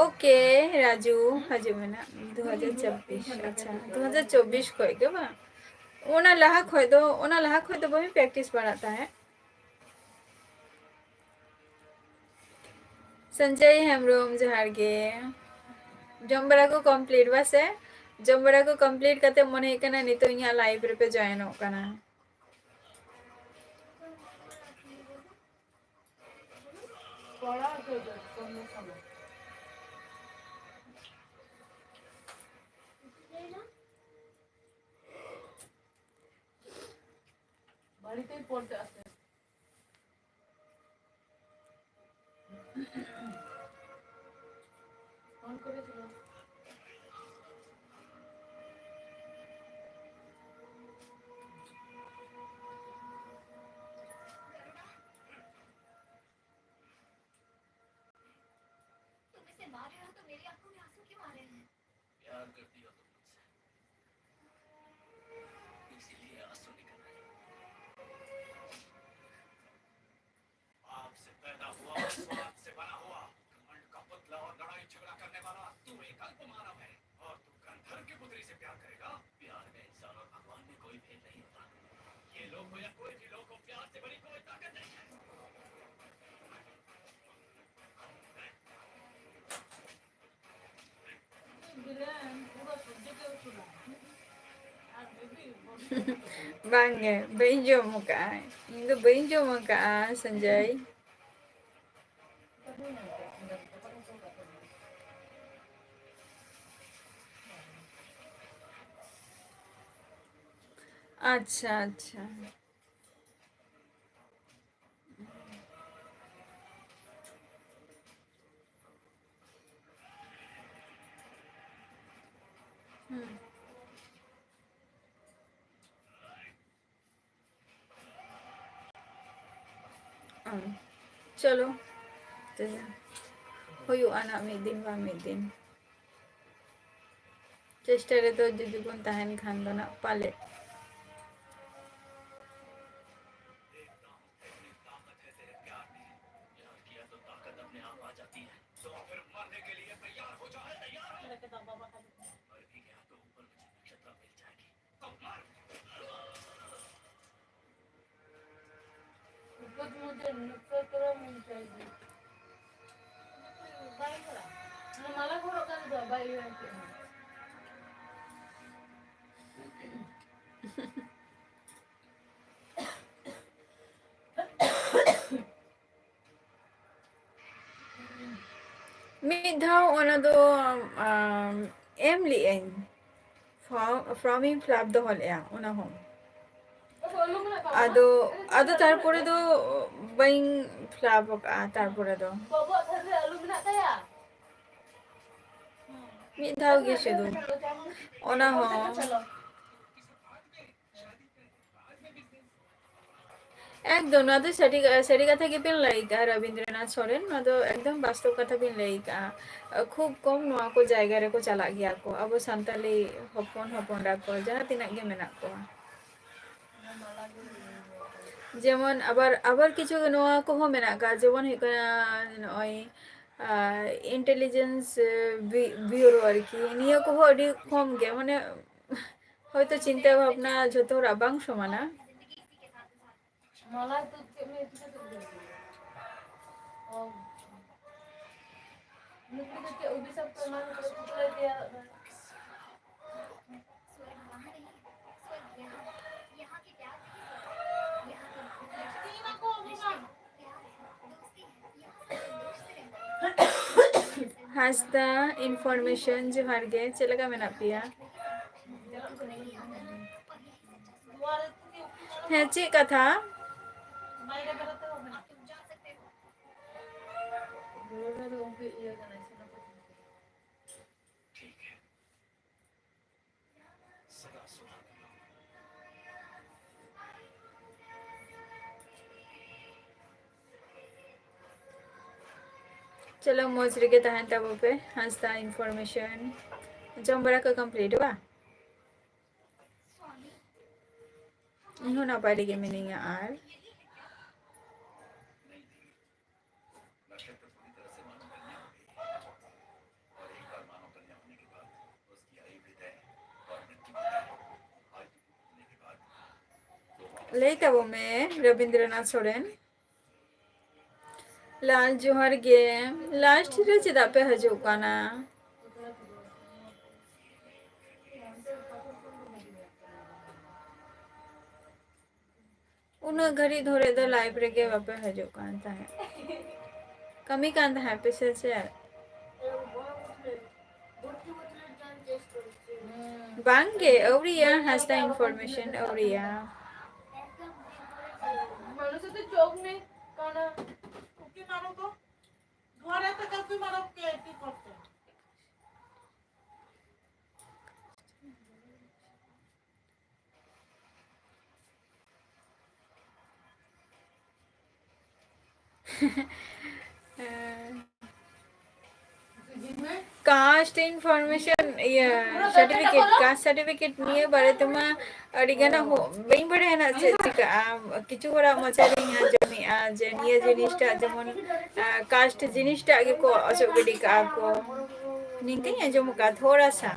ᱳᱠᱮ ᱨᱟᱡᱩ, ᱦᱤᱡᱩᱜ ᱢᱮ ᱱᱟᱜ, ᱫᱩ ᱦᱟᱡᱟᱨ ᱪᱚᱵᱵᱤᱥ, ᱟᱪᱪᱷᱟ, ᱫᱩ ᱦᱟᱡᱟᱨ ᱪᱚᱵᱵᱤᱥ ᱠᱷᱚᱡ ᱜᱮ ᱵᱟᱝ? ᱚᱱᱟ ᱞᱟᱦᱟ ᱠᱷᱚᱡ ᱫᱚ, ᱚᱱᱟ ᱞᱟᱦᱟ ᱠᱷᱚᱡ ᱫᱚ ᱵᱟᱹᱧ practice ᱵᱟᱲᱟᱜ ᱛᱟᱦᱮᱸᱫ᱾ ᱥᱚᱧᱡᱚᱭ ᱦᱮᱢᱵᱨᱚᱢ, ᱡᱚᱦᱟᱨ ᱜᱮ᱾ ᱡᱚᱢ ᱵᱟᱲᱟ ᱠᱚ complete ᱵᱟ ᱥᱮ? ᱡᱚᱢ ᱵᱟᱲᱟ ᱠᱚ complete ᱠᱟᱛᱮ ᱢᱚᱱᱮ ᱦᱩᱭᱩᱜ ᱠᱟᱱᱟ ᱱᱤᱛᱚᱜ ᱤᱧᱟᱹᱜ live ᱨᱮᱯᱮ joinᱚᱜ ᱠᱟᱱᱟ᱾ বাড়িতেই পড়তে আসে। ফোন করেছিল। तुम इसे मार रहे हो तो मेरी आंखों में आंसू क्यों आ रहे हैं? प्यार करती हो तुम मुझसे, इसीलिए आंसू निकल आए। पाप से पैदा हुआ और स्वार्थ से बना हुआ, घमंड का पुतला और लड़ाई झगड़ा करने वाला तू एक अल्प मानव है। ᱵᱟᱝᱜᱮ, ᱵᱟᱹᱧ ᱡᱚᱢ ᱟᱠᱟᱫᱼᱟ᱾ ᱤᱧ ᱫᱚ ᱵᱟᱹᱧ ᱡᱚᱢ ᱟᱠᱟᱫᱼᱟ, ᱥᱚᱧᱡᱚᱭ᱾ ᱟᱪᱪᱷᱟ, ᱟᱪᱪᱷᱟ᱾ ᱦᱩᱸ᱾ ᱚ, ᱪᱚᱞᱚ, ᱛᱚᱵᱮ ᱦᱩᱭᱩᱜᱼᱟ ᱱᱟᱜ ᱢᱤᱫ ᱫᱤᱱ ᱵᱟᱝ ᱢᱤᱫ ᱫᱤᱱ᱾ ᱪᱮᱥᱴᱟ ᱨᱮᱫᱚ ᱡᱩᱫᱤ ᱵᱚᱱ ᱛᱟᱦᱮᱱ ᱠᱷᱟᱱ ᱫᱚ ᱱᱟᱜ ᱯᱟᱞᱮᱫ᱾ ऊपर मुझे नीचे तरह मिल जाएगी। ᱚᱱᱟ ᱢᱟᱞᱟ ᱠᱚ ᱦᱚᱨᱚᱜ ᱠᱟᱜ ᱫᱚ ᱵᱟᱭ ᱤᱭᱟᱹ ᱠᱮᱫ ᱦᱚᱸ᱾ ᱢᱤᱫ ᱫᱷᱟᱣ ᱚᱱᱟ ᱫᱚ, ᱟᱢ, ᱮᱢ ᱞᱮᱜ ᱟᱹᱧ, ᱯᱷᱨᱚᱢ, ᱯᱷᱨᱚᱢ ᱤᱧ ᱯᱷᱤᱞᱟᱯ ᱫᱚᱦᱚ ᱞᱮᱜᱼᱟ, ᱚᱱᱟ ᱦᱚᱸ᱾ ᱟᱫᱚ, ᱟᱫᱚ ᱛᱟᱨᱯᱚᱨᱮ ᱫᱚ ᱵᱟᱹᱧ ᱯᱷᱤᱞᱟᱯ ᱟᱠᱟᱜᱼᱟ ᱛᱟᱨᱯᱚᱨᱮ ᱫᱚ᱾ ᱢᱤᱫ ᱫᱷᱟᱣ ᱜᱮ ᱥᱩᱫᱷᱩ, ᱚᱱᱟ ᱦᱚᱸ᱾ ᱮᱠᱫᱚᱢ, ᱱᱚᱣᱟ ᱫᱚ ᱥᱟᱹᱨᱤ, ᱥᱟᱹᱨᱤ ᱠᱟᱛᱷᱟ ᱜᱮᱵᱤᱱ ᱞᱟᱹᱭ ᱠᱟᱜᱼᱟ, ᱨᱚᱵᱤᱱᱫᱨᱚᱱᱟᱛᱷ ᱥᱚᱨᱮᱱ, ᱱᱚᱣᱟ ᱫᱚ ᱮᱠᱫᱚᱢ ᱵᱟᱥᱛᱚᱵ ᱠᱟᱛᱷᱟ ᱵᱤᱱ ᱞᱟᱹᱭ ᱠᱟᱜᱼᱟ᱾ ᱠᱷᱩᱵ ᱠᱚᱢ ᱱᱚᱣᱟ ᱠᱚ ᱡᱟᱭᱜᱟ ᱨᱮᱠᱚ ᱪᱟᱞᱟᱜ ᱜᱮᱭᱟ ᱠᱚ, ᱟᱵᱚ ᱥᱟᱱᱛᱟᱞᱤ ᱦᱚᱯᱚᱱ ᱦᱚᱯᱚᱱ ᱮᱨᱟ ᱠᱚ, ᱡᱟᱦᱟᱸ ᱛᱤᱱᱟᱹᱜ ᱜᱮ ᱢᱮᱱᱟᱜ ᱠᱚᱣᱟ᱾ ᱡᱮᱢᱚᱱ ᱟᱵᱟᱨ, ᱟᱵᱟᱨ ᱠᱤᱪᱷᱩ ᱱᱚᱣᱟ ᱠᱚᱦᱚᱸ ᱢᱮᱱᱟᱜ ᱟᱠᱟᱫ, ᱡᱮᱢᱚᱱ ᱦᱩᱭᱩᱜ ᱠᱟᱱᱟ ᱱᱚᱜᱼᱚᱭ, ᱟᱨ, intelligence, ᱮ, ᱵᱤ-, bureau ᱟᱨᱠᱤ, ᱱᱤᱭᱟᱹ ᱠᱚᱦᱚᱸ ᱟᱹᱰᱤ ᱠᱚᱢ ᱜᱮ, ᱢᱟᱱᱮ, ᱦᱚᱭᱛᱳ ᱪᱤᱱᱛᱟᱹ ᱵᱷᱟᱵᱽᱱᱟ ᱡᱷᱚᱛᱚ ᱦᱚᱲᱟᱜ ᱵᱟᱝ ᱥᱚᱢᱟᱱᱟ᱾ ᱢᱟᱞᱟ ᱫᱚ ᱪᱮᱫ ᱢᱮ ᱪᱤᱠᱟᱹ ᱛᱮ ᱩᱰᱩᱠ ᱠᱮᱫᱟ? ᱚ᱾ ᱱᱩᱠᱩ ᱫᱚ ᱪᱮᱫ ᱚᱵᱷᱤᱥᱟᱯ ᱠᱚ ᱮᱢᱟ ᱠᱚ ᱠᱟᱱᱟ, ᱪᱤᱠᱟᱹ ᱞᱟᱹᱭ ᱛᱮᱭᱟᱨᱚᱜ ᱠᱟᱱᱟ? ᱦᱟᱸᱥᱫᱟ ᱤᱱᱯᱷᱚᱨᱢᱮᱥᱚᱱ, ᱡᱚᱦᱟᱨ ᱜᱮ, ᱪᱮᱫ ᱞᱮᱠᱟ ᱢᱮᱱᱟᱜ ᱯᱮᱭᱟ? ᱦᱮᱸ, ᱪᱮᱫ ᱠᱟᱛᱷᱟ? ᱪᱚᱞᱚ, ᱢᱚᱡᱽ ᱨᱮᱜᱮ ᱛᱟᱦᱮᱱ ᱛᱟᱵᱚ ᱯᱮ᱾ ᱦᱟᱸᱥᱫᱟ ᱤᱱᱯᱷᱚᱨᱢᱮᱥᱚᱱ, ᱡᱚᱢ ᱵᱟᱲᱟ ᱠᱚ ᱠᱚᱢᱯᱞᱤᱴ ᱵᱟ? ᱤᱧ ᱦᱚᱸ ᱱᱟᱯᱟᱭ ᱨᱮᱜᱮ ᱢᱤᱱᱟᱹᱧᱟ᱾ ᱟᱨ ᱞᱟᱹᱭ ᱛᱟᱵᱚ ᱢᱮ, ᱨᱚᱵᱤᱱᱫᱨᱚᱱᱟᱛᱷ ᱥᱚᱨᱮᱱ᱾ ᱞᱟᱞ, ᱡᱚᱦᱟᱨ ᱜᱮ᱾ ᱞᱟᱥᱴ ᱨᱮ ᱪᱮᱫᱟᱜ ᱯᱮ ᱦᱤᱡᱩᱜ ᱠᱟᱱᱟ? ᱩᱱᱟᱹᱜ ᱜᱷᱟᱹᱲᱤᱡ ᱫᱷᱚᱨᱮ ᱫᱚ ᱞᱟᱭᱤᱵᱷ ᱨᱮᱜᱮ ᱵᱟᱯᱮ ᱦᱤᱡᱩᱜ ᱠᱟᱱ ᱛᱟᱦᱮᱸᱫ᱾ ᱠᱟᱹᱢᱤ ᱠᱟᱱ ᱛᱟᱦᱮᱸᱫ ᱯᱮ ᱥᱮ ᱪᱮᱫ? ᱵᱟᱝᱜᱮ, ᱟᱹᱣᱨᱤᱭᱟ, ᱦᱟᱸᱥᱫᱟ ᱤᱱᱯᱷᱚᱨᱢᱮᱥᱚᱱ ᱟᱹᱣᱨᱤᱭᱟ᱾ মানুষের তো চোখ নেই, কারণ উকি মারো তো, দুয়ারে তো কেউ তুই মারো, কে কি করছে? ᱠᱟᱥᱴ ᱤᱱᱯᱷᱚᱨᱢᱮᱥᱚᱱ, ᱤᱭᱟᱹ, ᱥᱟᱨᱴᱤᱯᱷᱤᱠᱮᱴ, ᱠᱟᱥᱴ ᱥᱟᱨᱴᱤᱯᱷᱤᱠᱮᱴ ᱱᱤᱭᱟᱹ ᱵᱟᱨᱮ ᱛᱮᱢᱟ ᱟᱹᱰᱤ ᱜᱟᱱ ᱦᱚ-, ᱵᱟᱹᱧ ᱵᱟᱲᱟᱭᱟ ᱱᱟᱜ ᱪᱮᱫ ᱪᱤᱠᱟᱹᱜᱼᱟ᱾ ᱠᱤᱪᱷᱩ ᱦᱚᱲᱟᱜ ᱢᱚᱪᱟ ᱨᱤᱧ ᱟᱸᱡᱚᱢᱮᱜᱼᱟ ᱡᱮ ᱱᱤᱭᱟᱹ ᱡᱤᱱᱤᱥᱴᱟᱜ ᱡᱮᱢᱚᱱ, ᱟᱸ, ᱠᱟᱥᱴ ᱡᱤᱱᱤᱥᱴᱟᱜ ᱜᱮᱠᱚ ᱚᱪᱚᱜ ᱜᱤᱰᱤ ᱠᱟᱜᱼᱟ ᱠᱚ, ᱱᱤᱝᱠᱟᱹᱧ ᱟᱸᱡᱚᱢ ᱟᱠᱟᱫᱼᱟ ᱛᱷᱚᱲᱟ ᱥᱟ᱾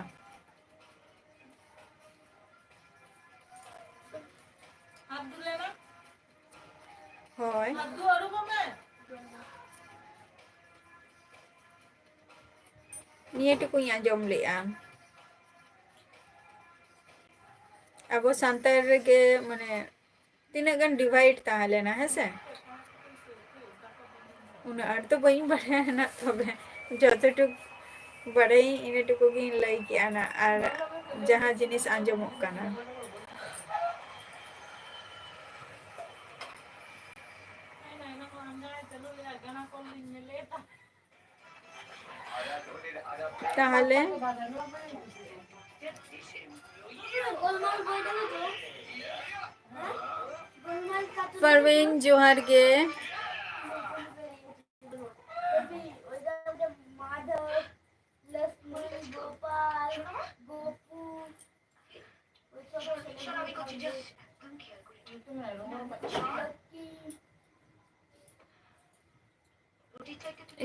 ᱦᱳᱭ᱾ ᱱᱤᱭᱟᱹ ᱴᱩᱠᱩᱧ ᱟᱸᱡᱚᱢ ᱞᱮᱜᱼᱟ᱾ ᱟᱵᱚ ᱥᱟᱱᱛᱟᱲ ᱨᱮᱜᱮ ᱢᱟᱱᱮ ᱛᱤᱱᱟᱹᱜ ᱜᱟᱱ divide ᱛᱟᱦᱮᱸ ᱞᱮᱱᱟ, ᱦᱮᱸ ᱥᱮ? ᱩᱱᱟᱹᱜ ᱟᱸᱴ ᱫᱚ ᱵᱟᱹᱧ ᱵᱟᱲᱟᱭᱟ ᱱᱟᱜ, ᱛᱚᱵᱮ ᱡᱚᱛᱚᱴᱩᱠ ᱵᱟᱲᱟᱭᱟᱹᱧ ᱤᱱᱟᱹ ᱴᱩᱠᱩ ᱜᱤᱧ ᱞᱟᱹᱭ ᱠᱮᱜᱼᱟ ᱱᱟᱜ, ᱟᱨ ᱡᱟᱦᱟᱸ ᱡᱤᱱᱤᱥ ᱟᱸᱡᱚᱢᱚᱜ ᱠᱟᱱᱟ᱾ ᱛᱟᱦᱚᱞᱮ ᱯᱟᱨᱣᱤᱱ, ᱡᱚᱦᱟᱨ ᱜᱮ᱾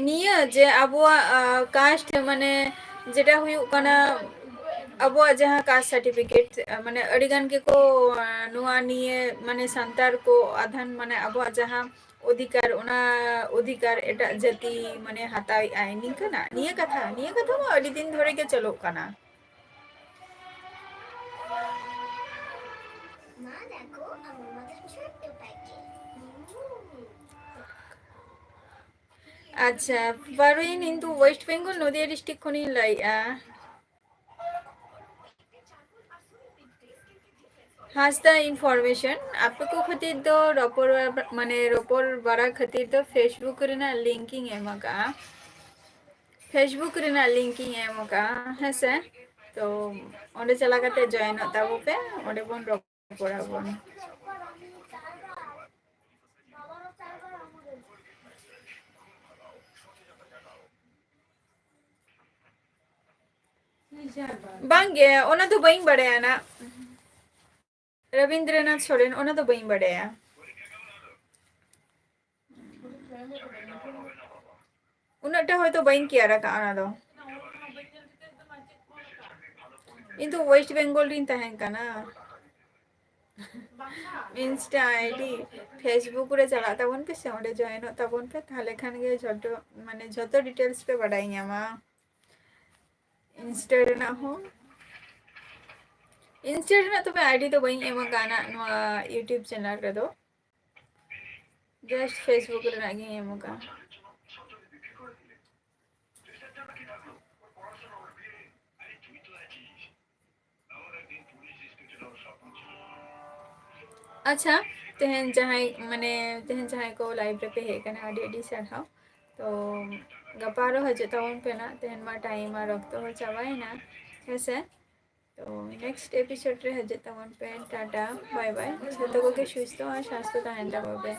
ᱱᱤᱭᱟᱹ ᱡᱮ ᱟᱵᱚᱣᱟᱜ, ᱟᱸ, caste ᱢᱟᱱᱮ ᱡᱮᱴᱟ ᱦᱩᱭᱩᱜ ᱠᱟᱱᱟ, ᱟᱵᱚᱣᱟᱜ ᱡᱟᱦᱟᱸ caste certificate, ᱢᱟᱱᱮ ᱟᱹᱰᱤ ᱜᱟᱱ ᱜᱮᱠᱚ, ᱟᱸ, ᱱᱚᱣᱟ ᱱᱤᱭᱟᱹ ᱢᱟᱱᱮ ᱥᱟᱱᱛᱟᱲ ᱠᱚ ᱟᱫᱷᱟᱱ ᱢᱟᱱᱮ ᱟᱵᱚᱣᱟᱜ ᱡᱟᱦᱟᱸ ᱚᱫᱷᱤᱠᱟᱨ, ᱚᱱᱟ ᱚᱫᱷᱤᱠᱟᱨ ᱮᱴᱟᱜ ᱡᱟᱹᱛᱤ ᱢᱟᱱᱮ ᱦᱟᱛᱟᱣᱮᱫᱼᱟᱭ, ᱱᱤᱝᱠᱟᱹᱱᱟᱜ ᱱᱤᱭᱟᱹ ᱠᱟᱛᱷᱟ, ᱱᱤᱭᱟᱹ ᱠᱟᱛᱷᱟ ᱢᱟ ᱟᱹᱰᱤ ᱫᱤᱱ ᱫᱷᱚᱨᱮ ᱜᱮ ᱪᱟᱹᱞᱩᱜ ᱠᱟᱱᱟ᱾ ᱟᱪᱪᱷᱟ, ᱯᱟᱨᱩᱭᱤᱱ, ᱤᱧ ᱫᱚ West Bengal, ᱱᱚᱫᱤᱭᱟ district ᱠᱷᱚᱱᱤᱧ ᱞᱟᱹᱭᱮᱫᱼᱟ᱾ ᱦᱟᱸᱥᱫᱟ information, ᱟᱯᱮ ᱠᱚ ᱠᱷᱟᱹᱛᱤᱨ ᱫᱚ ᱨᱚᱯᱚᱲ, ᱢᱟᱱᱮ ᱨᱚᱯᱚᱲ ᱵᱟᱲᱟ ᱠᱷᱟᱹᱛᱤᱨ ᱫᱚ Facebook ᱨᱮᱱᱟᱜ link ᱤᱧ ᱮᱢ ᱟᱠᱟᱫᱼᱟ᱾ Facebook ᱨᱮᱱᱟᱜ link ᱤᱧ ᱮᱢ ᱟᱠᱟᱫᱼᱟ, ᱦᱮᱸ ᱥᱮ? ᱛᱚ ᱚᱸᱰᱮ ᱪᱟᱞᱟᱣ ᱠᱟᱛᱮ joinᱚᱜ ᱛᱟᱵᱚ ᱯᱮ, ᱚᱸᱰᱮ ᱵᱚᱱ ᱨᱚᱯᱚᱲ ᱟᱵᱚᱱ᱾ ᱵᱟᱝᱜᱮ, ᱚᱱᱟ ᱫᱚ ᱵᱟᱹᱧ ᱵᱟᱲᱟᱭᱟ ᱱᱟᱜ᱾ ᱨᱚᱵᱤᱱᱫᱨᱚᱱᱟᱛᱷ ᱥᱚᱨᱮᱱ, ᱚᱱᱟ ᱫᱚ ᱵᱟᱹᱧ ᱵᱟᱲᱟᱭᱟ᱾ ᱩᱱᱟᱹᱜ ᱴᱟ ᱦᱚᱭᱛᱳ ᱵᱟᱹᱧ ᱠᱮᱭᱟᱨ ᱟᱠᱟᱫᱼᱟ ᱚᱱᱟ ᱫᱚ᱾ ᱤᱧ ᱫᱚ West Bengal ᱨᱤᱧ ᱛᱟᱦᱮᱱ ᱠᱟᱱᱟ᱾ Insta ID, Facebook ᱨᱮ ᱪᱟᱞᱟᱜ ᱛᱟᱵᱚᱱ ᱯᱮ ᱥᱮ, ᱚᱸᱰᱮ ᱡᱚᱭᱮᱱᱚᱜ ᱛᱟᱵᱚᱱ ᱯᱮ, ᱛᱟᱦᱚᱞᱮ ᱠᱷᱟᱱ ᱜᱮ ᱡᱷᱚᱛᱚ, ᱢᱟᱱᱮ ᱡᱷᱚᱛᱚ ᱰᱤᱴᱮᱞᱥ ᱯᱮ ᱵᱟᱰᱟᱭ ᱧᱟᱢᱟ᱾ Insta ᱨᱮᱱᱟᱜ ᱦᱚᱸ, Insta ᱨᱮᱱᱟᱜ ᱛᱚᱵᱮ ID ᱫᱚ ᱵᱟᱹᱧ ᱮᱢ ᱟᱠᱟᱫᱼᱟ ᱱᱟᱜ ᱱᱚᱣᱟ YouTube ᱪᱮᱱᱮᱞ ᱨᱮᱫᱚ, just Facebook ᱨᱮᱱᱟᱜ ᱜᱤᱧ ᱮᱢ ᱟᱠᱟᱫᱼᱟ᱾ ᱟᱪᱪᱷᱟ, ᱛᱮᱦᱮᱧ ᱡᱟᱦᱟᱸᱭ, ᱢᱟᱱᱮ, ᱛᱮᱦᱮᱧ ᱡᱟᱦᱟᱸᱭ ᱠᱚ live ᱨᱮᱯᱮ ᱦᱮᱡ ᱟᱠᱟᱱᱟ, ᱟᱹᱰᱤ ᱟᱹᱰᱤ ᱥᱟᱨᱦᱟᱣ᱾ ᱛᱚ ᱜᱟᱯᱟ ᱟᱨᱚ ᱦᱤᱡᱩᱜ ᱛᱟᱵᱚᱱ ᱯᱮ ᱱᱟᱜ, ᱛᱮᱦᱮᱧ ᱢᱟ time ᱟᱨ ᱚᱠᱛᱚ ᱦᱚᱸ ᱪᱟᱵᱟᱭᱮᱱᱟ, ᱦᱮᱸᱥᱮ? ᱛᱚ next episode ᱨᱮ ᱦᱤᱡᱩᱜ ᱛᱟᱵᱚᱱ ᱯᱮ᱾ Tata, bye bye᱾ ᱡᱷᱚᱛᱚ ᱠᱚᱜᱮ ᱥᱩᱥᱛᱷᱚ ᱟᱨ ᱥᱟᱥᱛᱷᱚ ᱛᱟᱦᱮᱱ ᱛᱟᱵᱚᱱ ᱯᱮ᱾